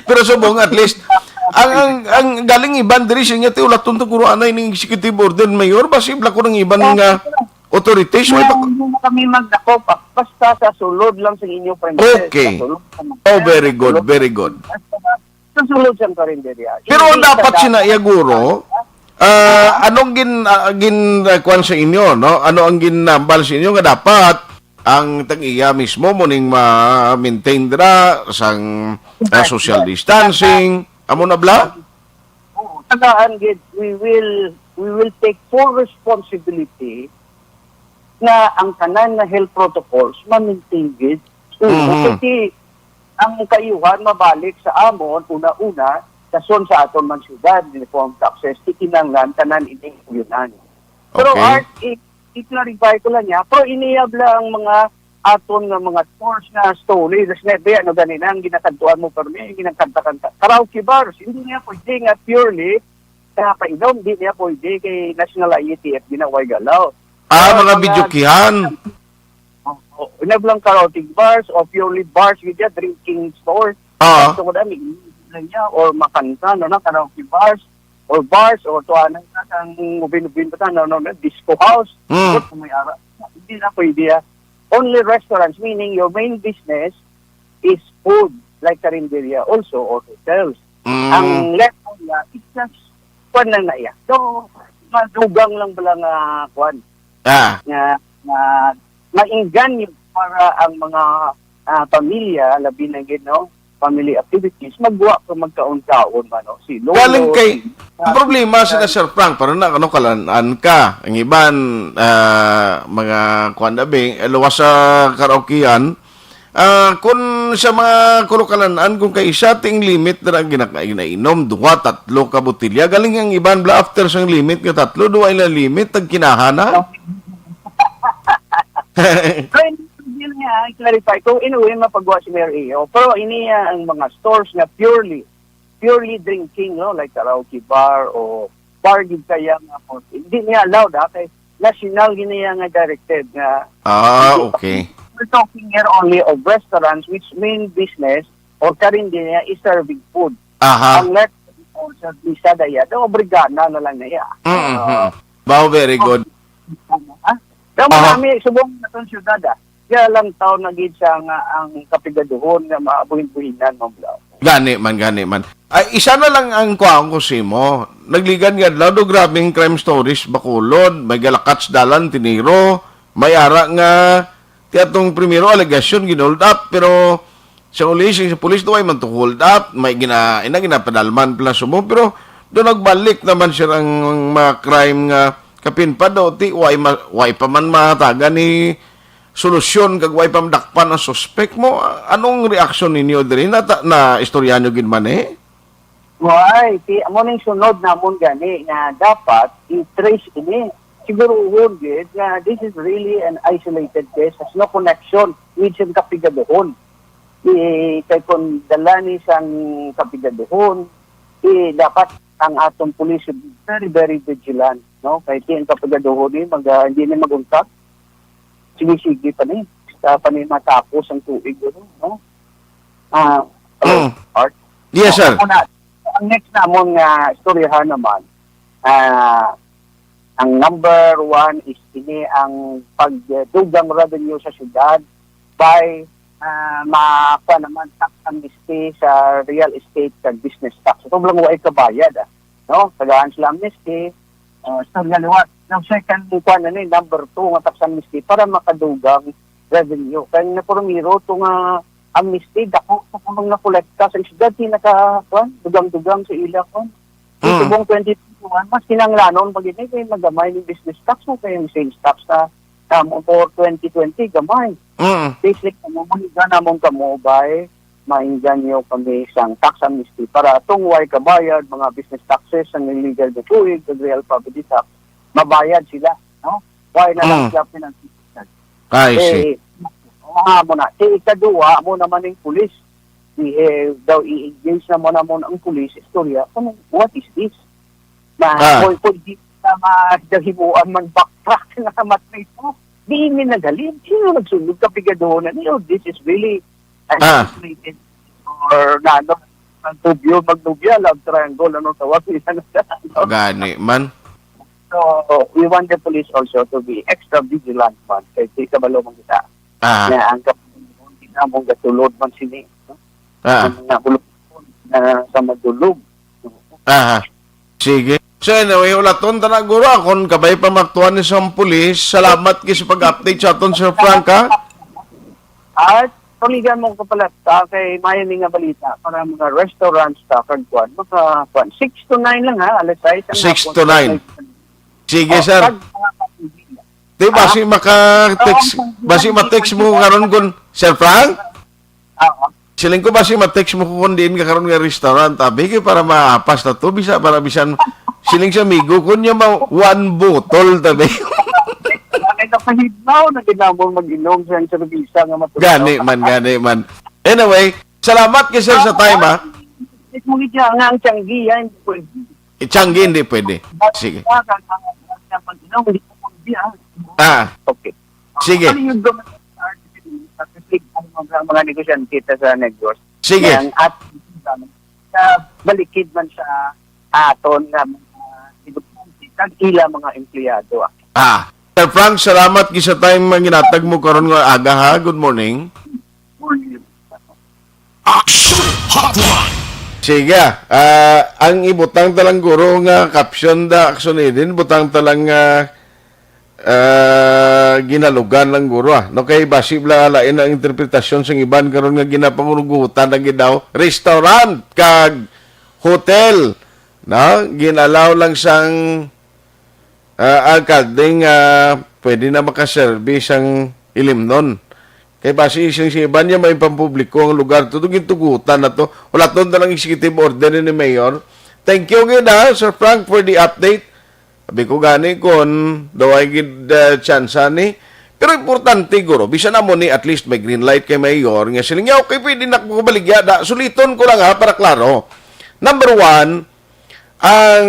Pero subong, at least, ang, ang, ang galing iban diri sa inyo, ti, ulaton to, guro, anay ning executive order, Mayor, basi bla ko ng iban nga authorities, may Kaya pak- hindi na kami magdakop, ah. Basta sa sulod lang sa inyo, Princess. Okay. Sa sulod sa mga Oh, very good, sulod. very good. Basta sa sulod sa karinderya. Pero ang Hindi dapat sa sina iya, guro, ah, anong gin, ah, gin, ah, kwan sa inyo, no? Ano ang ginambal sa inyo nga dapat ang tag-iya mismo mo ning ma-maintain dira sang, ah, social distancing? Amo na bla? Oo, tagaan gid, we will, we will take full responsibility nga ang tanan nga health protocols ma-maintain gid. Oo, Mhm. Kasi ang kaayuhan mabalik sa amon, una-una, dason sa aton man syudad, uniform taxes, ti kinahanglan tanan ini uyunan. Pero Okay. Art, i-, i-clarify ko lang niya, pero iniyab lang ang mga aton nga mga stores nga story, das nga, ano gani na, ang ginakadtuan mo, pero may ginakanta-kanta. Karaoke bars, hindi niya pwede nga purely sa painom, hindi niya pwede kay National I A T F, ginaway galaw. Ah, Pero mga mga videokihan. Oo, ina lang karaoke bars o purely bars, gid ya, drinking store. Ah. Tungod ani, niya, or makanta, no, na karaoke bars, or bars, or tuanan na sang ubin-ubin pa, no, no, no, disco house. Mm. Kung may ara, hindi na pwede, ah. Only restaurants, meaning your main business is food, like karinderya also, or hotels. Mm. Ang left niya, it's just, kwan lang na iya. So, madugang lang pala nga, kwan, Ah. nga, nga mainggan yun para ang mga, ah, pamilya, labi na gid, no? Family activities, magwa ka magkaon-kaon man, no? Si Lolo, Galing kay, si ang problema sa Sir Frank, para na, ano, kalan-an ka. Ang iban, ah, mga, kwan na, be, luwas sa karaokean, Ah, kun sa mga kulo ka lan-an, kun kay isa ting limit na gina-, ginainom, duha, tatlo ka botelya. Galing ang iban bla after sang limit nga tatlo, duha ila limit, tagkinaha na. Pero hindi niya i-clarify kung inuwi mapagwa si Mayor Iyo. Pero ini, ah, ang mga stores nga purely, purely drinking, no? Like karaoke bar o bar gid kaya nga po. Hindi niya allowed, ah, kay national gid niya nga directed nga Ah, hindi pa. Okay. We're talking here only of restaurants which main business or karinderya is serving food. Aha. Unless or sa bisa daya, the obrigana na lang na iya. Mm, Ah, mm. Wow, very good. Ano, ah? Daw Aha. Marami, subong na itong syudad, ah. Kaya lang taon na gid siya nga ang kapigaduhon nga maabuhin-buhinan, Ma'am Blau. Gani man, gani man. Ay, isa na lang ang kuhaon ko sa imo. Nagligan nga adlaw do, grabing crime stories, Bacolod, may galakats dalan, tiniro, may ara nga, ti atong primero, alegasyon, gin-hold up, pero sa uli, sa, sa pulis, do, ay man to hold up, may gina-, ina, ginapadalman pala sumo, pero do nagbalik naman siya ang mga crime nga kapin pa do, ti, way ma-, way pa man mahatagan ni solusyon kag way pa madakpan ang suspek mo. Anong reaksyon ninyo diri? Na, na istorya nyo gid man, eh? Why? Ti, amo ning sunod namon gani nga dapat i-trace ini. Siguruhon gid nga this is really an isolated case, has no connection with sa kapigaduhon. Ti, kay kung dala ni sang kapigaduhon, ti, dapat ang atong police should be very, very vigilant, no? Kay ti ang kapigaduhon ni mag-, ah, hindi na mag-untat. Sige-sige pa ni. Sa pa ni matapos ang tuig, ano, no? Ah, hello, Mm. Art? Yes, sir. Una, ang next namon nga istoryahan naman, ah, ang number one is ini ang pagdugang revenue sa syudad by, ah, makuha naman tax amnesty sa real estate kag business tax. Ito lang way kabayad, ah. No? Tagaan sila amnesty, ah, istorya liwat. Ang second, kuan na ni, number two nga tax amnesty para makadugang revenue. Kaya nga, primero, to nga amnesty, dako sa kamang nakolekta sa syudad, di naka, kuan, dugang-dugang sa ila, kuan. Mm. Subong twenty twenty-one, mas kinahanglanon pa gid ni kay magamay ning business tax o kay ang sales tax sa, um, for twenty twenty, gamay. Mm. Basic, kamo, maliga namon kamo, bay, mainggan niyo kami sang tax amnesty para tungway kabayad, mga business taxes, ang illegal nga tuig, kag real property tax, mabayad sila, no? Why na lang Mm. siya pinag- I see. Eh, ah, mo na. Kay ikaduha, mo naman yung pulis. I-, eh, daw i-engage naman namon ang pulis, istorya, kung what is this? Na, Ah. kung, kung di na ma-, dahimuan man backtrack na matrito, di mi nagaling. Sino nagsunog ka pigadoon na niyo? This is really an Ah. X-rated or na, ano, ang tubyo, magnubya, love triangle, ano tawag nila na siya? Gani man. So, we want the police also to be extra vigilant man. Kay di kabalo man kita. Ah. Na ang kap-, di na mong gatulod man sini, no? Ah. Ang mga bulog na sa madulog. Ah. Sige. So anyway, ulaton ta na, guro, kung kabay pa maktuan ni sa pulis. Salamat kay sa pag-update sa aton, Sir Frank, ha? At paligan mo ko pala ta kay mayo ni nga balita para mga restaurants ta kag kuan, maka kuan, six to nine lang ha, alas sais ang Six hapon. to nine. Sige, Oh, sir. Kag mga pamilya. Di ba Ah? si maka-text, Oo, ba si ma-text mo karon kun, Sir Frank? Oo. Siling ko ba si ma-text mo kun diin ka karon nga restaurant, abi, kay para maapas na to, bisa para bisan siling sa amigo kun niya ma one bottle, tabi. Ay, nakahidlaw na ginamon mag-inom sa serbisa nga matulog. Gani man, gani man. Anyway, salamat kay sir sa time, ha. Mo gid siya nga ang tiyanggihan, pwede. Itiyanggi, hindi pwede. Sige. Mag-inom, hindi ko pwede, ah. Ah. Okay. Sige. Ano yung gawin? Ang mga, mga negosyante kita sa negosyo. Sige. Ang at, sa balikid man sa aton nga mga negosyante, kag ila mga empleyado, ah. Ah. Sir Frank, salamat gid sa time nga ginatag mo karon nga aga, ha. Good morning. Action Hotline. Sige, ah, ang ibutang ta lang, guro, nga caption da, action, din, butang ta lang nga, ah, ginalugan lang, guro, ah. No, kay basi bala lain ang interpretasyon sang iban karon nga ginapangurugutan na gid daw restaurant kag hotel, no? Ginalaw lang sang, ah, alkalde nga pwede na makaserbi sang ilimnon. Kay basi sing si iban niya may pampubliko ang lugar. Tudo gintugutan na to. Wala to na lang executive order ni Mayor. Thank you gid, ha, Sir Frank, for the update. Sabi ko gani kon daw ay gid, uh, tsansa ni. Pero importante, guro, bisan amo ni at least may green light kay Mayor nga siling niya, okay, pwede na ko baligya da. Suliton ko lang, ha, para klaro. Number one, ang,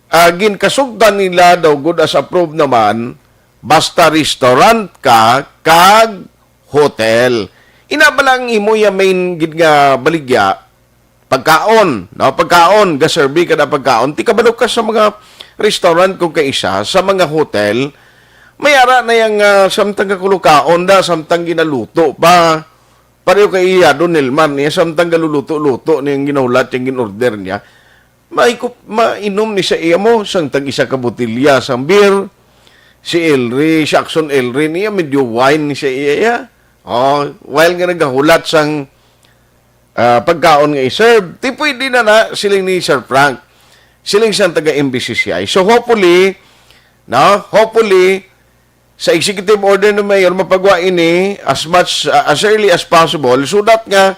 ah, ginkasugtan nila daw gud as approved naman, basta restaurant ka kag hotel. Ina ba lang imo ya main gid nga baligya, pagkaon, no? Pagkaon, gaserbi ka na pagkaon. Ti kabalo ka sa mga restaurant kung kaisa, sa mga hotel, may ara na yang, ah, samtang kakulukaon da, samtang ginaluto pa. Pareho kay iya, Don Nilman, niya samtang galuluto-luto niyang ginahulat, yung gin-order niya. Maikup-, mainom ni sa iya mo, sang tag isa ka botelya sang beer, si Elry, si Axon Elry, niya medyo wine ni sa iya, ya. Oh, while nga nagahulat sang, ah, pagkaon nga i-serve, ti pwede na na, siling ni Sir Frank, siling sang taga M B C C I. So hopefully, no, hopefully, sa executive order ng mayor, mapagawa ini as much, uh, as early as possible so that nga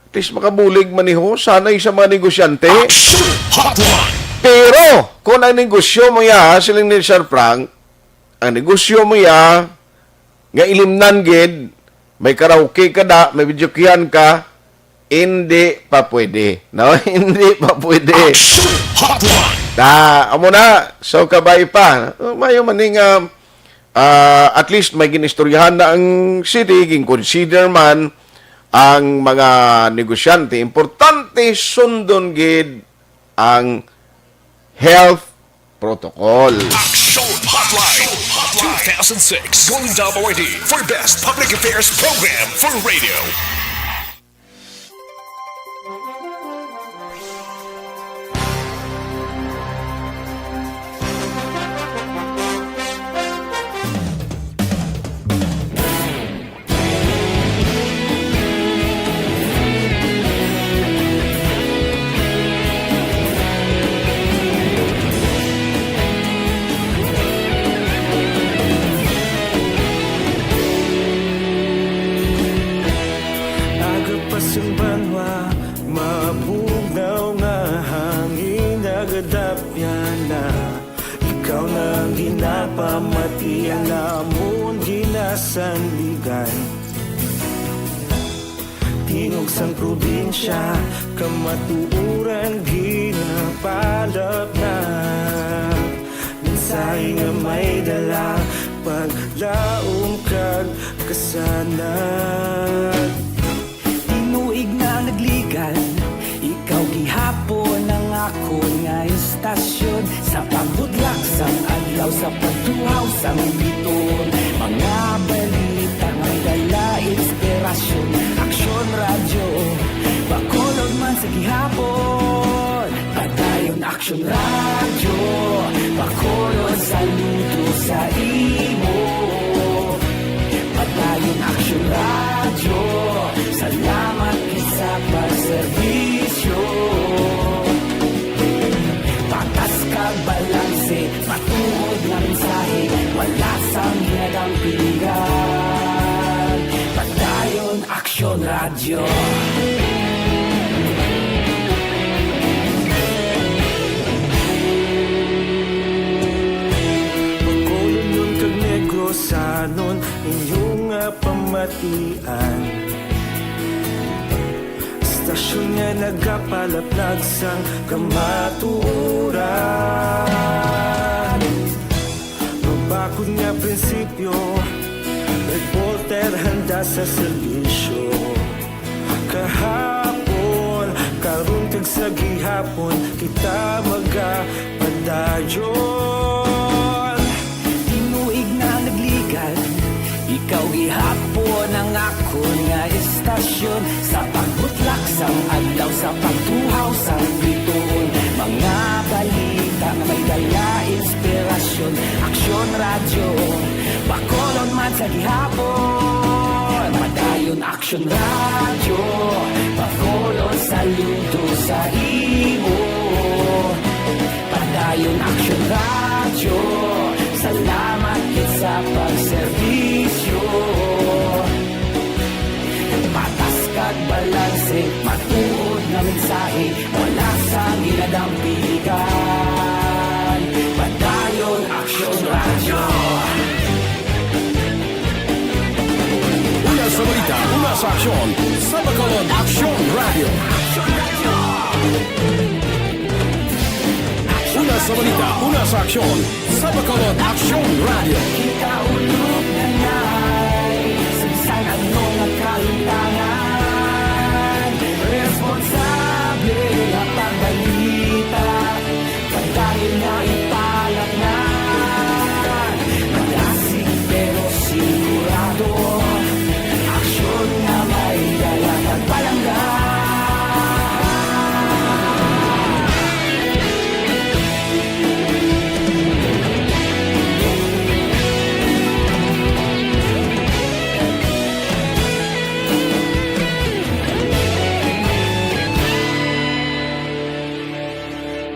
at least makabulig man ni ho sanay sa mga negosyante. Action Hotline. Pero kung ang negosyo mo ya, siling ni Sir Frank, ang negosyo mo ya, nga ilimnan gid, may karaoke ka da, may videokehan ka, hindi pa pwede, no? Hindi pa pwede. Action Hotline. Na, amo na. So, kabay pa. Mayo man ni nga, ah, at least may ginistoryahan na ang city, gin-consider man ang mga negosyante. Importante sundon gid ang health protocol. Action Hotline two thousand six Golden Dove Awardee for Best Public Affairs Program for Radio. Ang banwa, mabugnaw nga hangin nagadapyan na. Ikaw na ang ginapamati, ang amon ginasandigan. Tingog sang probinsya, kamatuoran ginapalapnag. Mensahe nga may dala, paglaom kag kasanag. Tinuig na nagligan, ikaw gihapon ang akon nga istasyon. Sa pagbutlak sang adlaw, sa pagtuhaw sang bituon, mga balita may dala inspirasyon. Aksyon Radyo, Bacolod man sa gihapon. Padayon Aksyon Radyo, Bacolod, saludo sa imo. Padayon Aksyon Radyo, salamat gid sa pagserbisyo. Patas kag balanse, matuod nga mensahe, wala sang ginadampigan. Padayon Aksyon Radyo. Bacolodnon kag Negrosanon, inyo nga pamatian. Istasyon nga nagapalaplag sang kamatuoran. Mabakod nga prinsipyo, reporter handa sa serbisyo. Kahapon, karon kag sa gihapon, kita magapadayon. Tinuig na nagligan, ikaw gihapon ang akon nga istasyon. Sa pagbutlak sang adlaw, sa pagtuhaw sang bituon, mga balita nga may dala inspirasyon. Aksyon Radyo, Bacolod man sa gihapon. Padayon Aksyon Radyo, Bacolod, saludo sa imo. Padayon Aksyon Radyo, salamat gid sa pagserbisyo. Patas kag balanse, matuod nga mensahe, wala sang ginadampigan. Padayon Aksyon Radyo. Una sa balita, una sa aksyon, sa Bacolod Aksyon Radyo. Una sa balita, una sa aksyon, sa Bacolod Aksyon Radyo. Kita ulog na nay, sa bisan ano nga kahimtangan, responsable nga pagbalita. Padayon nga ipalapngan, malasig pero sigurado, aksyon nga may dala kag palangga.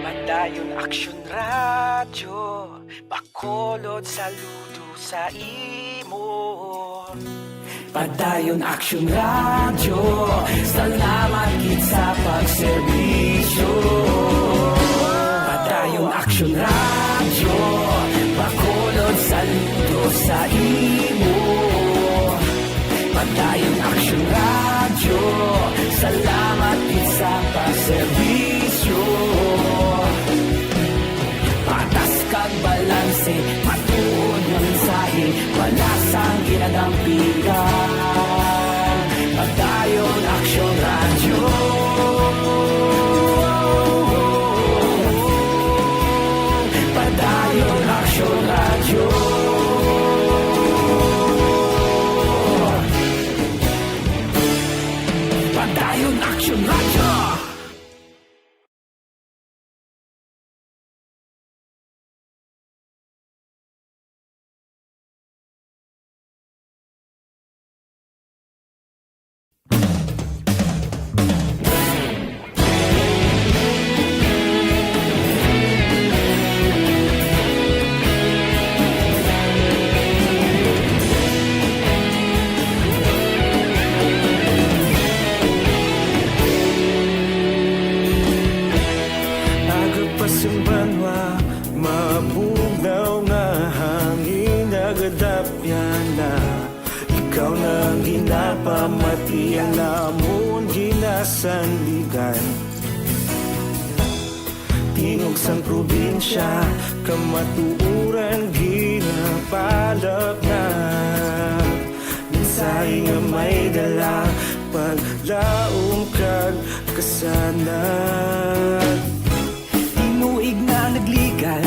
Padayon Aksyon Radyo, Bacolod, saludo sa imo. Padayon Aksyon Radyo, salamat gid sa pagserbisyo. Padayon Aksyon Radyo, Bacolod, saludo sa imo. Padayon Aksyon Radyo, salamat gid sa pagserbisyo. Patas kag balanse, matuod nga mensahe, wala sang ginadampigan. Padayon Aksyon Radyo. Padayon Aksyon Radyo. Padayon Aksyon Radyo. ginasandigan. Tingog sang probinsya, kamatuoran ginapalapnag. Mensahe nga may dala, paglaom kag kasanag. Tinuig na nagligan,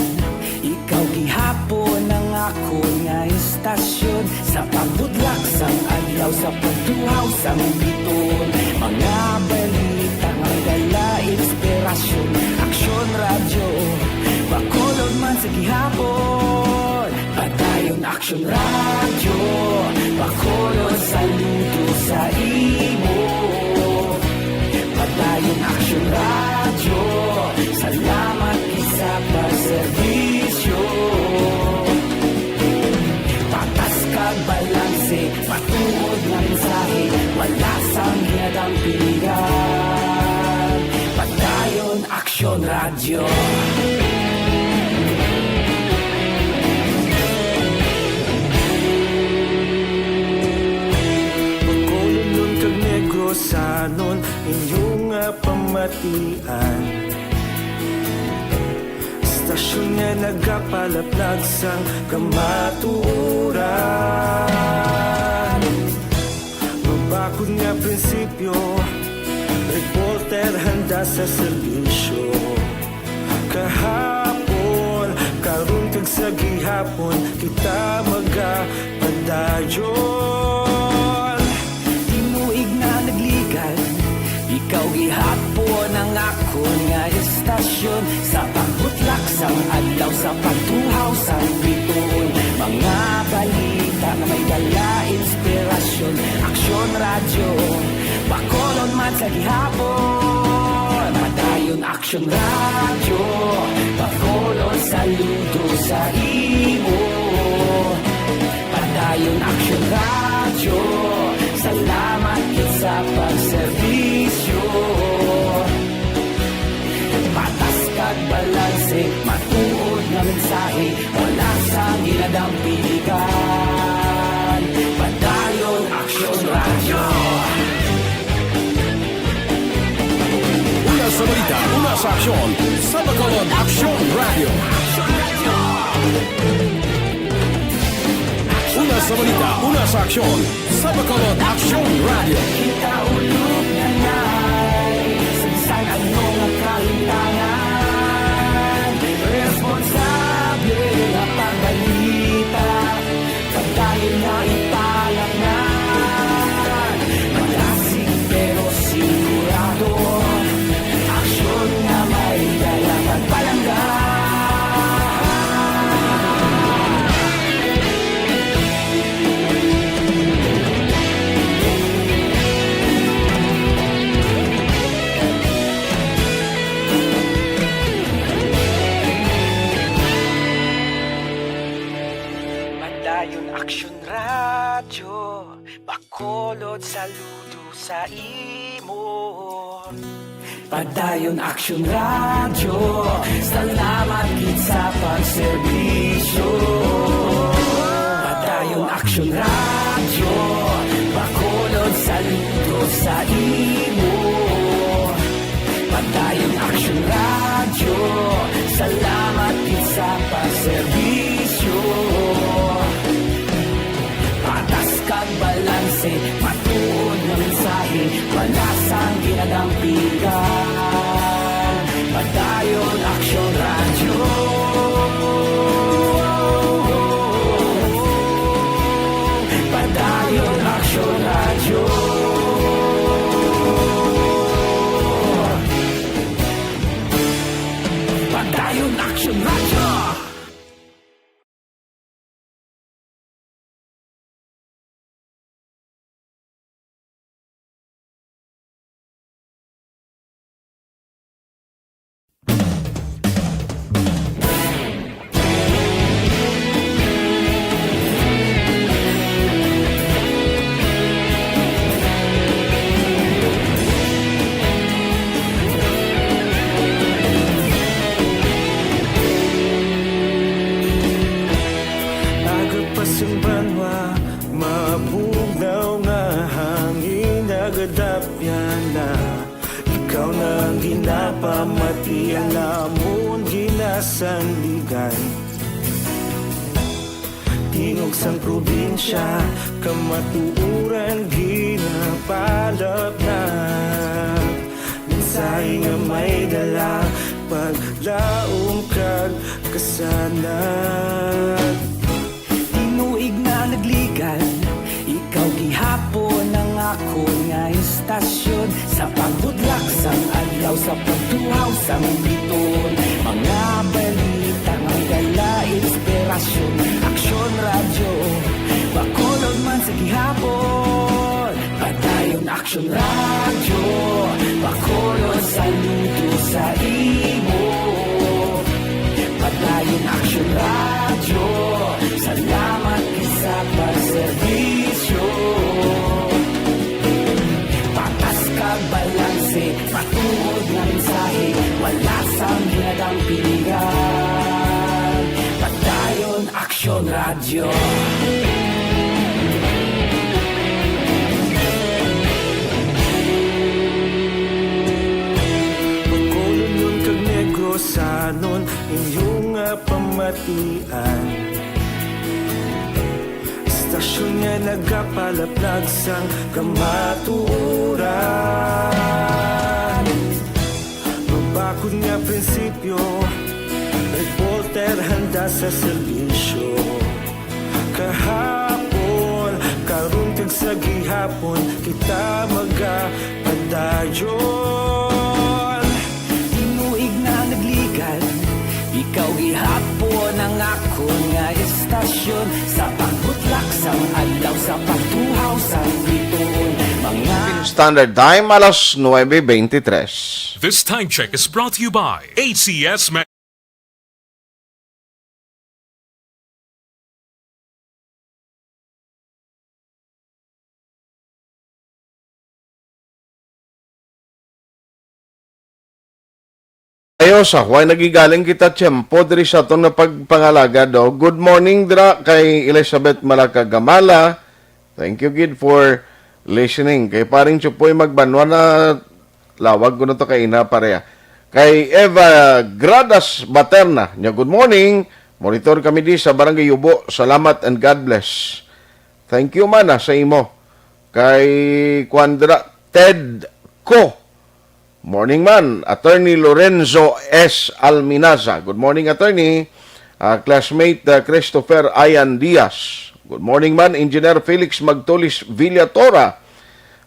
ikaw gihapon ang akon nga istasyon. Sa pagbudlak sang adlaw, sa pagtuhaw sang biton, mga balita nga may dala inspirasyon. Aksyon Radyo, Bacolod man sa gihapon. Padayon Aksyon Radyo, Bacolod, saludo sa imo. Padayon Aksyon Radyo, salamat gid sa pagserbisyo. Patas kag balanse, matuod nga mensahe, wala sang ginadampigan. Padayon Aksyon Radyo. Bacolodnon kag Negrosanon, inyo nga pamatian. Istasyon nga nagapalaplag sang kamatuoran. Mabakod nga prinsipyo, reporter handa sa serbisyo. Kahapon, karon kag sa gihapon, kita magapadayon. Tinuig na nagligan, ikaw gihapon ang akon nga istasyon. Sa pagbutlak sang adlaw, sa pagtuhaw sang bituon, mga balita nga may dala inspirasyon. Aksyon Radyo, Bacolod man sa gihapon. Padayon Aksyon Radyo, Bacolod, saludo sa imo. Padayon Aksyon Radyo, salamat gid sa pagserbisyo. Patas kag balanse, matuod nga mensahe, wala sang ginadampigan. Padayon Aksyon Radyo. Una sa balita, una sa aksyon, sa Bacolod Aksyon Radyo. Una sa balita, una sa aksyon, sa Bacolod Aksyon Radyo. Kita ulog na nai, sa bisan ano nga kahintangan, responsable nga pagbalita, padayon nga ipalapngan. Malasig pero sigurado, aksyon nga may dala pagpalangga. Padayon Aksyon Radyo, Bacolod, saludo sa imo. Padayon Aksyon Radyo, salamat gid sa pagserbisyo. Padayon Aksyon Radyo, Bacolod, saludo sa imo. Padayon Aksyon Radyo, salamat gid sa pagserbisyo. Patas kag balanse, matuod nga mensahe, wala sang ginadampigan. Padayon Aksyon Radyo. Padayon Aksyon Radyo. Padayon Aksyon Radyo. Ikaw na ang ginapamati, ang amon ginasandigan. Tingog sang probinsya, kamatuoran ginapalapnag. Mensahe nga may dala, paglaom kag kasanag. Tinuig na nagligan, ikaw gihapon ang akon nga istasyon. Sa pagbudlak sang adlaw, sa pagtuhaw sang biton, mga balita may dala inspirasyon. Aksyon Radyo, Bacolod man sa gihapon. Padayon Aksyon Radyo, Bacolod, saludo sa imo. Padayon Aksyon Radyo, salamat gid sa pagserbisyo. Patas kag balanse, matuod nga mensahe, wala sang ginadampingan. Padayon Aksyon Radyo. Bacolodnon kag Negrosanon, inyo nga pamatian. Istasyon nga nagapalaplag sang kamatuoran. Mabakod nga prinsipyo, reporter handa sa serbisyo. Kahapon, karon kag sa gihapon, kita magapadayon. Tinuig na nagligan, ikaw gihapon ang akon nga istasyon. Sa pagbutlak sang adlaw, sa pagtuhaw sang bituon, mga Standard Time, alas nuebe veintitrés. This time check is brought to you by A C S Ma- Ayo sa way nagigaling kita tiyempo diri sa aton nga pagpangalaga, do. Good morning dira kay Elizabeth Malacagamala. Thank you gid for listening. Kay paring Chupoy Magbanwa na lawag ko na to kay ina pareha. Kay Eva Gradas Baterna, niya, "Good morning. Monitor kami di sa Barangay Yubo. Salamat and God bless." Thank you man, ah, sa imo. Kay Kuandra Ted Co. Morning man, Attorney Lorenzo S. Alminaza. Good morning, Attorney. Ah, classmate, ah, Christopher Ayan Diaz. Good morning man, Engineer Felix Magtulis Villatora.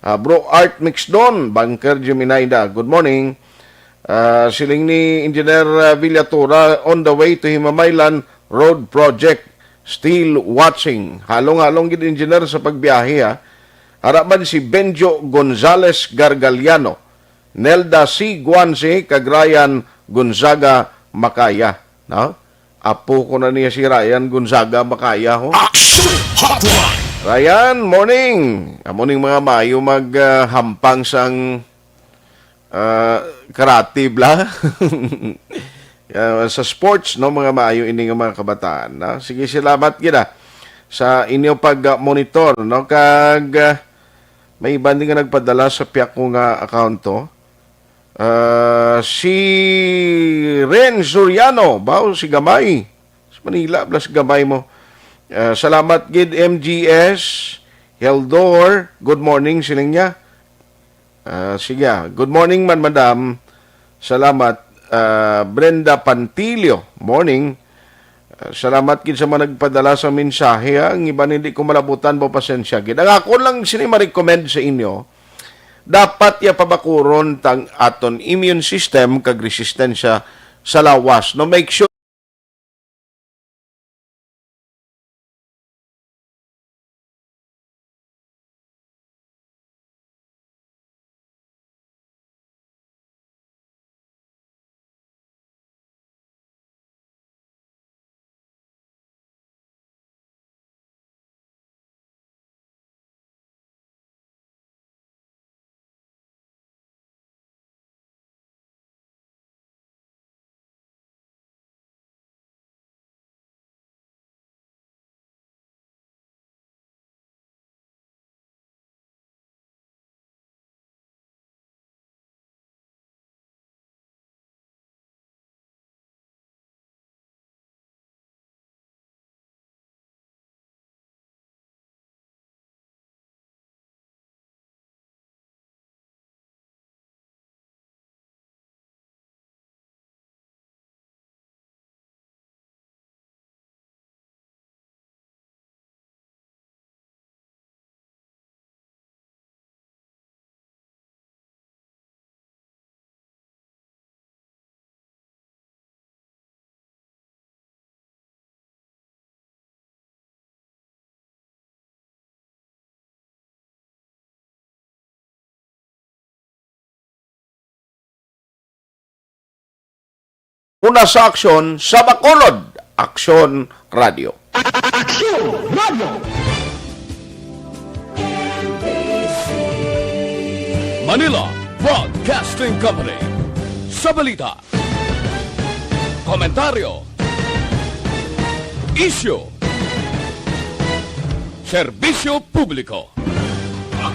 Ah, Bro Art Mixdon, Banker Jiminaida. Good morning. Ah, siling ni Engineer, ah, Villatora, on the way to Himamaylan Road Project. Still watching. Halong-halong gid, Engineer, sa pagbiyahe, ha. Ara man si Benjo Gonzales Gargaliano, Nelda C. Guanci, kag Ryan Gonzaga Macaya, no? Apo ko na niya si Ryan Gonzaga Macaya, ho. Action Hotline! Ryan, morning! Amo ning mga maayo mag, ah, hampang sang, ah, karate, bla. Ah, sa sports, no, mga maayo ini nga mga kabataan, no? Sige, salamat gid, ah, sa inyo pag, ah, monitor, no? Kag, ah, may iban din nga nagpadala sa piyak ko nga account to. Ah, si Ren Soriano, baw si Gamay. Sa Manila, blas Gamay mo. Ah, salamat gid, M G S Heldor. Good morning, siling niya. Ah, sige, ah. Good morning man, madam. Salamat. Ah, Brenda Pantilio, morning. Ah, salamat gid sa mga nagpadala sa mensahe, ha. Ang iban hindi ko malabutan, mo pasensya gid. Ang ako lang sini ma-recommend sa inyo, dapat ya pabakuron tang aton immune system kag resistensya sa lawas. No, make sure Una sa aksyon sa Bacolod, Aksyon Radio. Aksyon Radio. Manila Broadcasting Company. Sa balita, komentaryo, isyu, serbisyo publiko.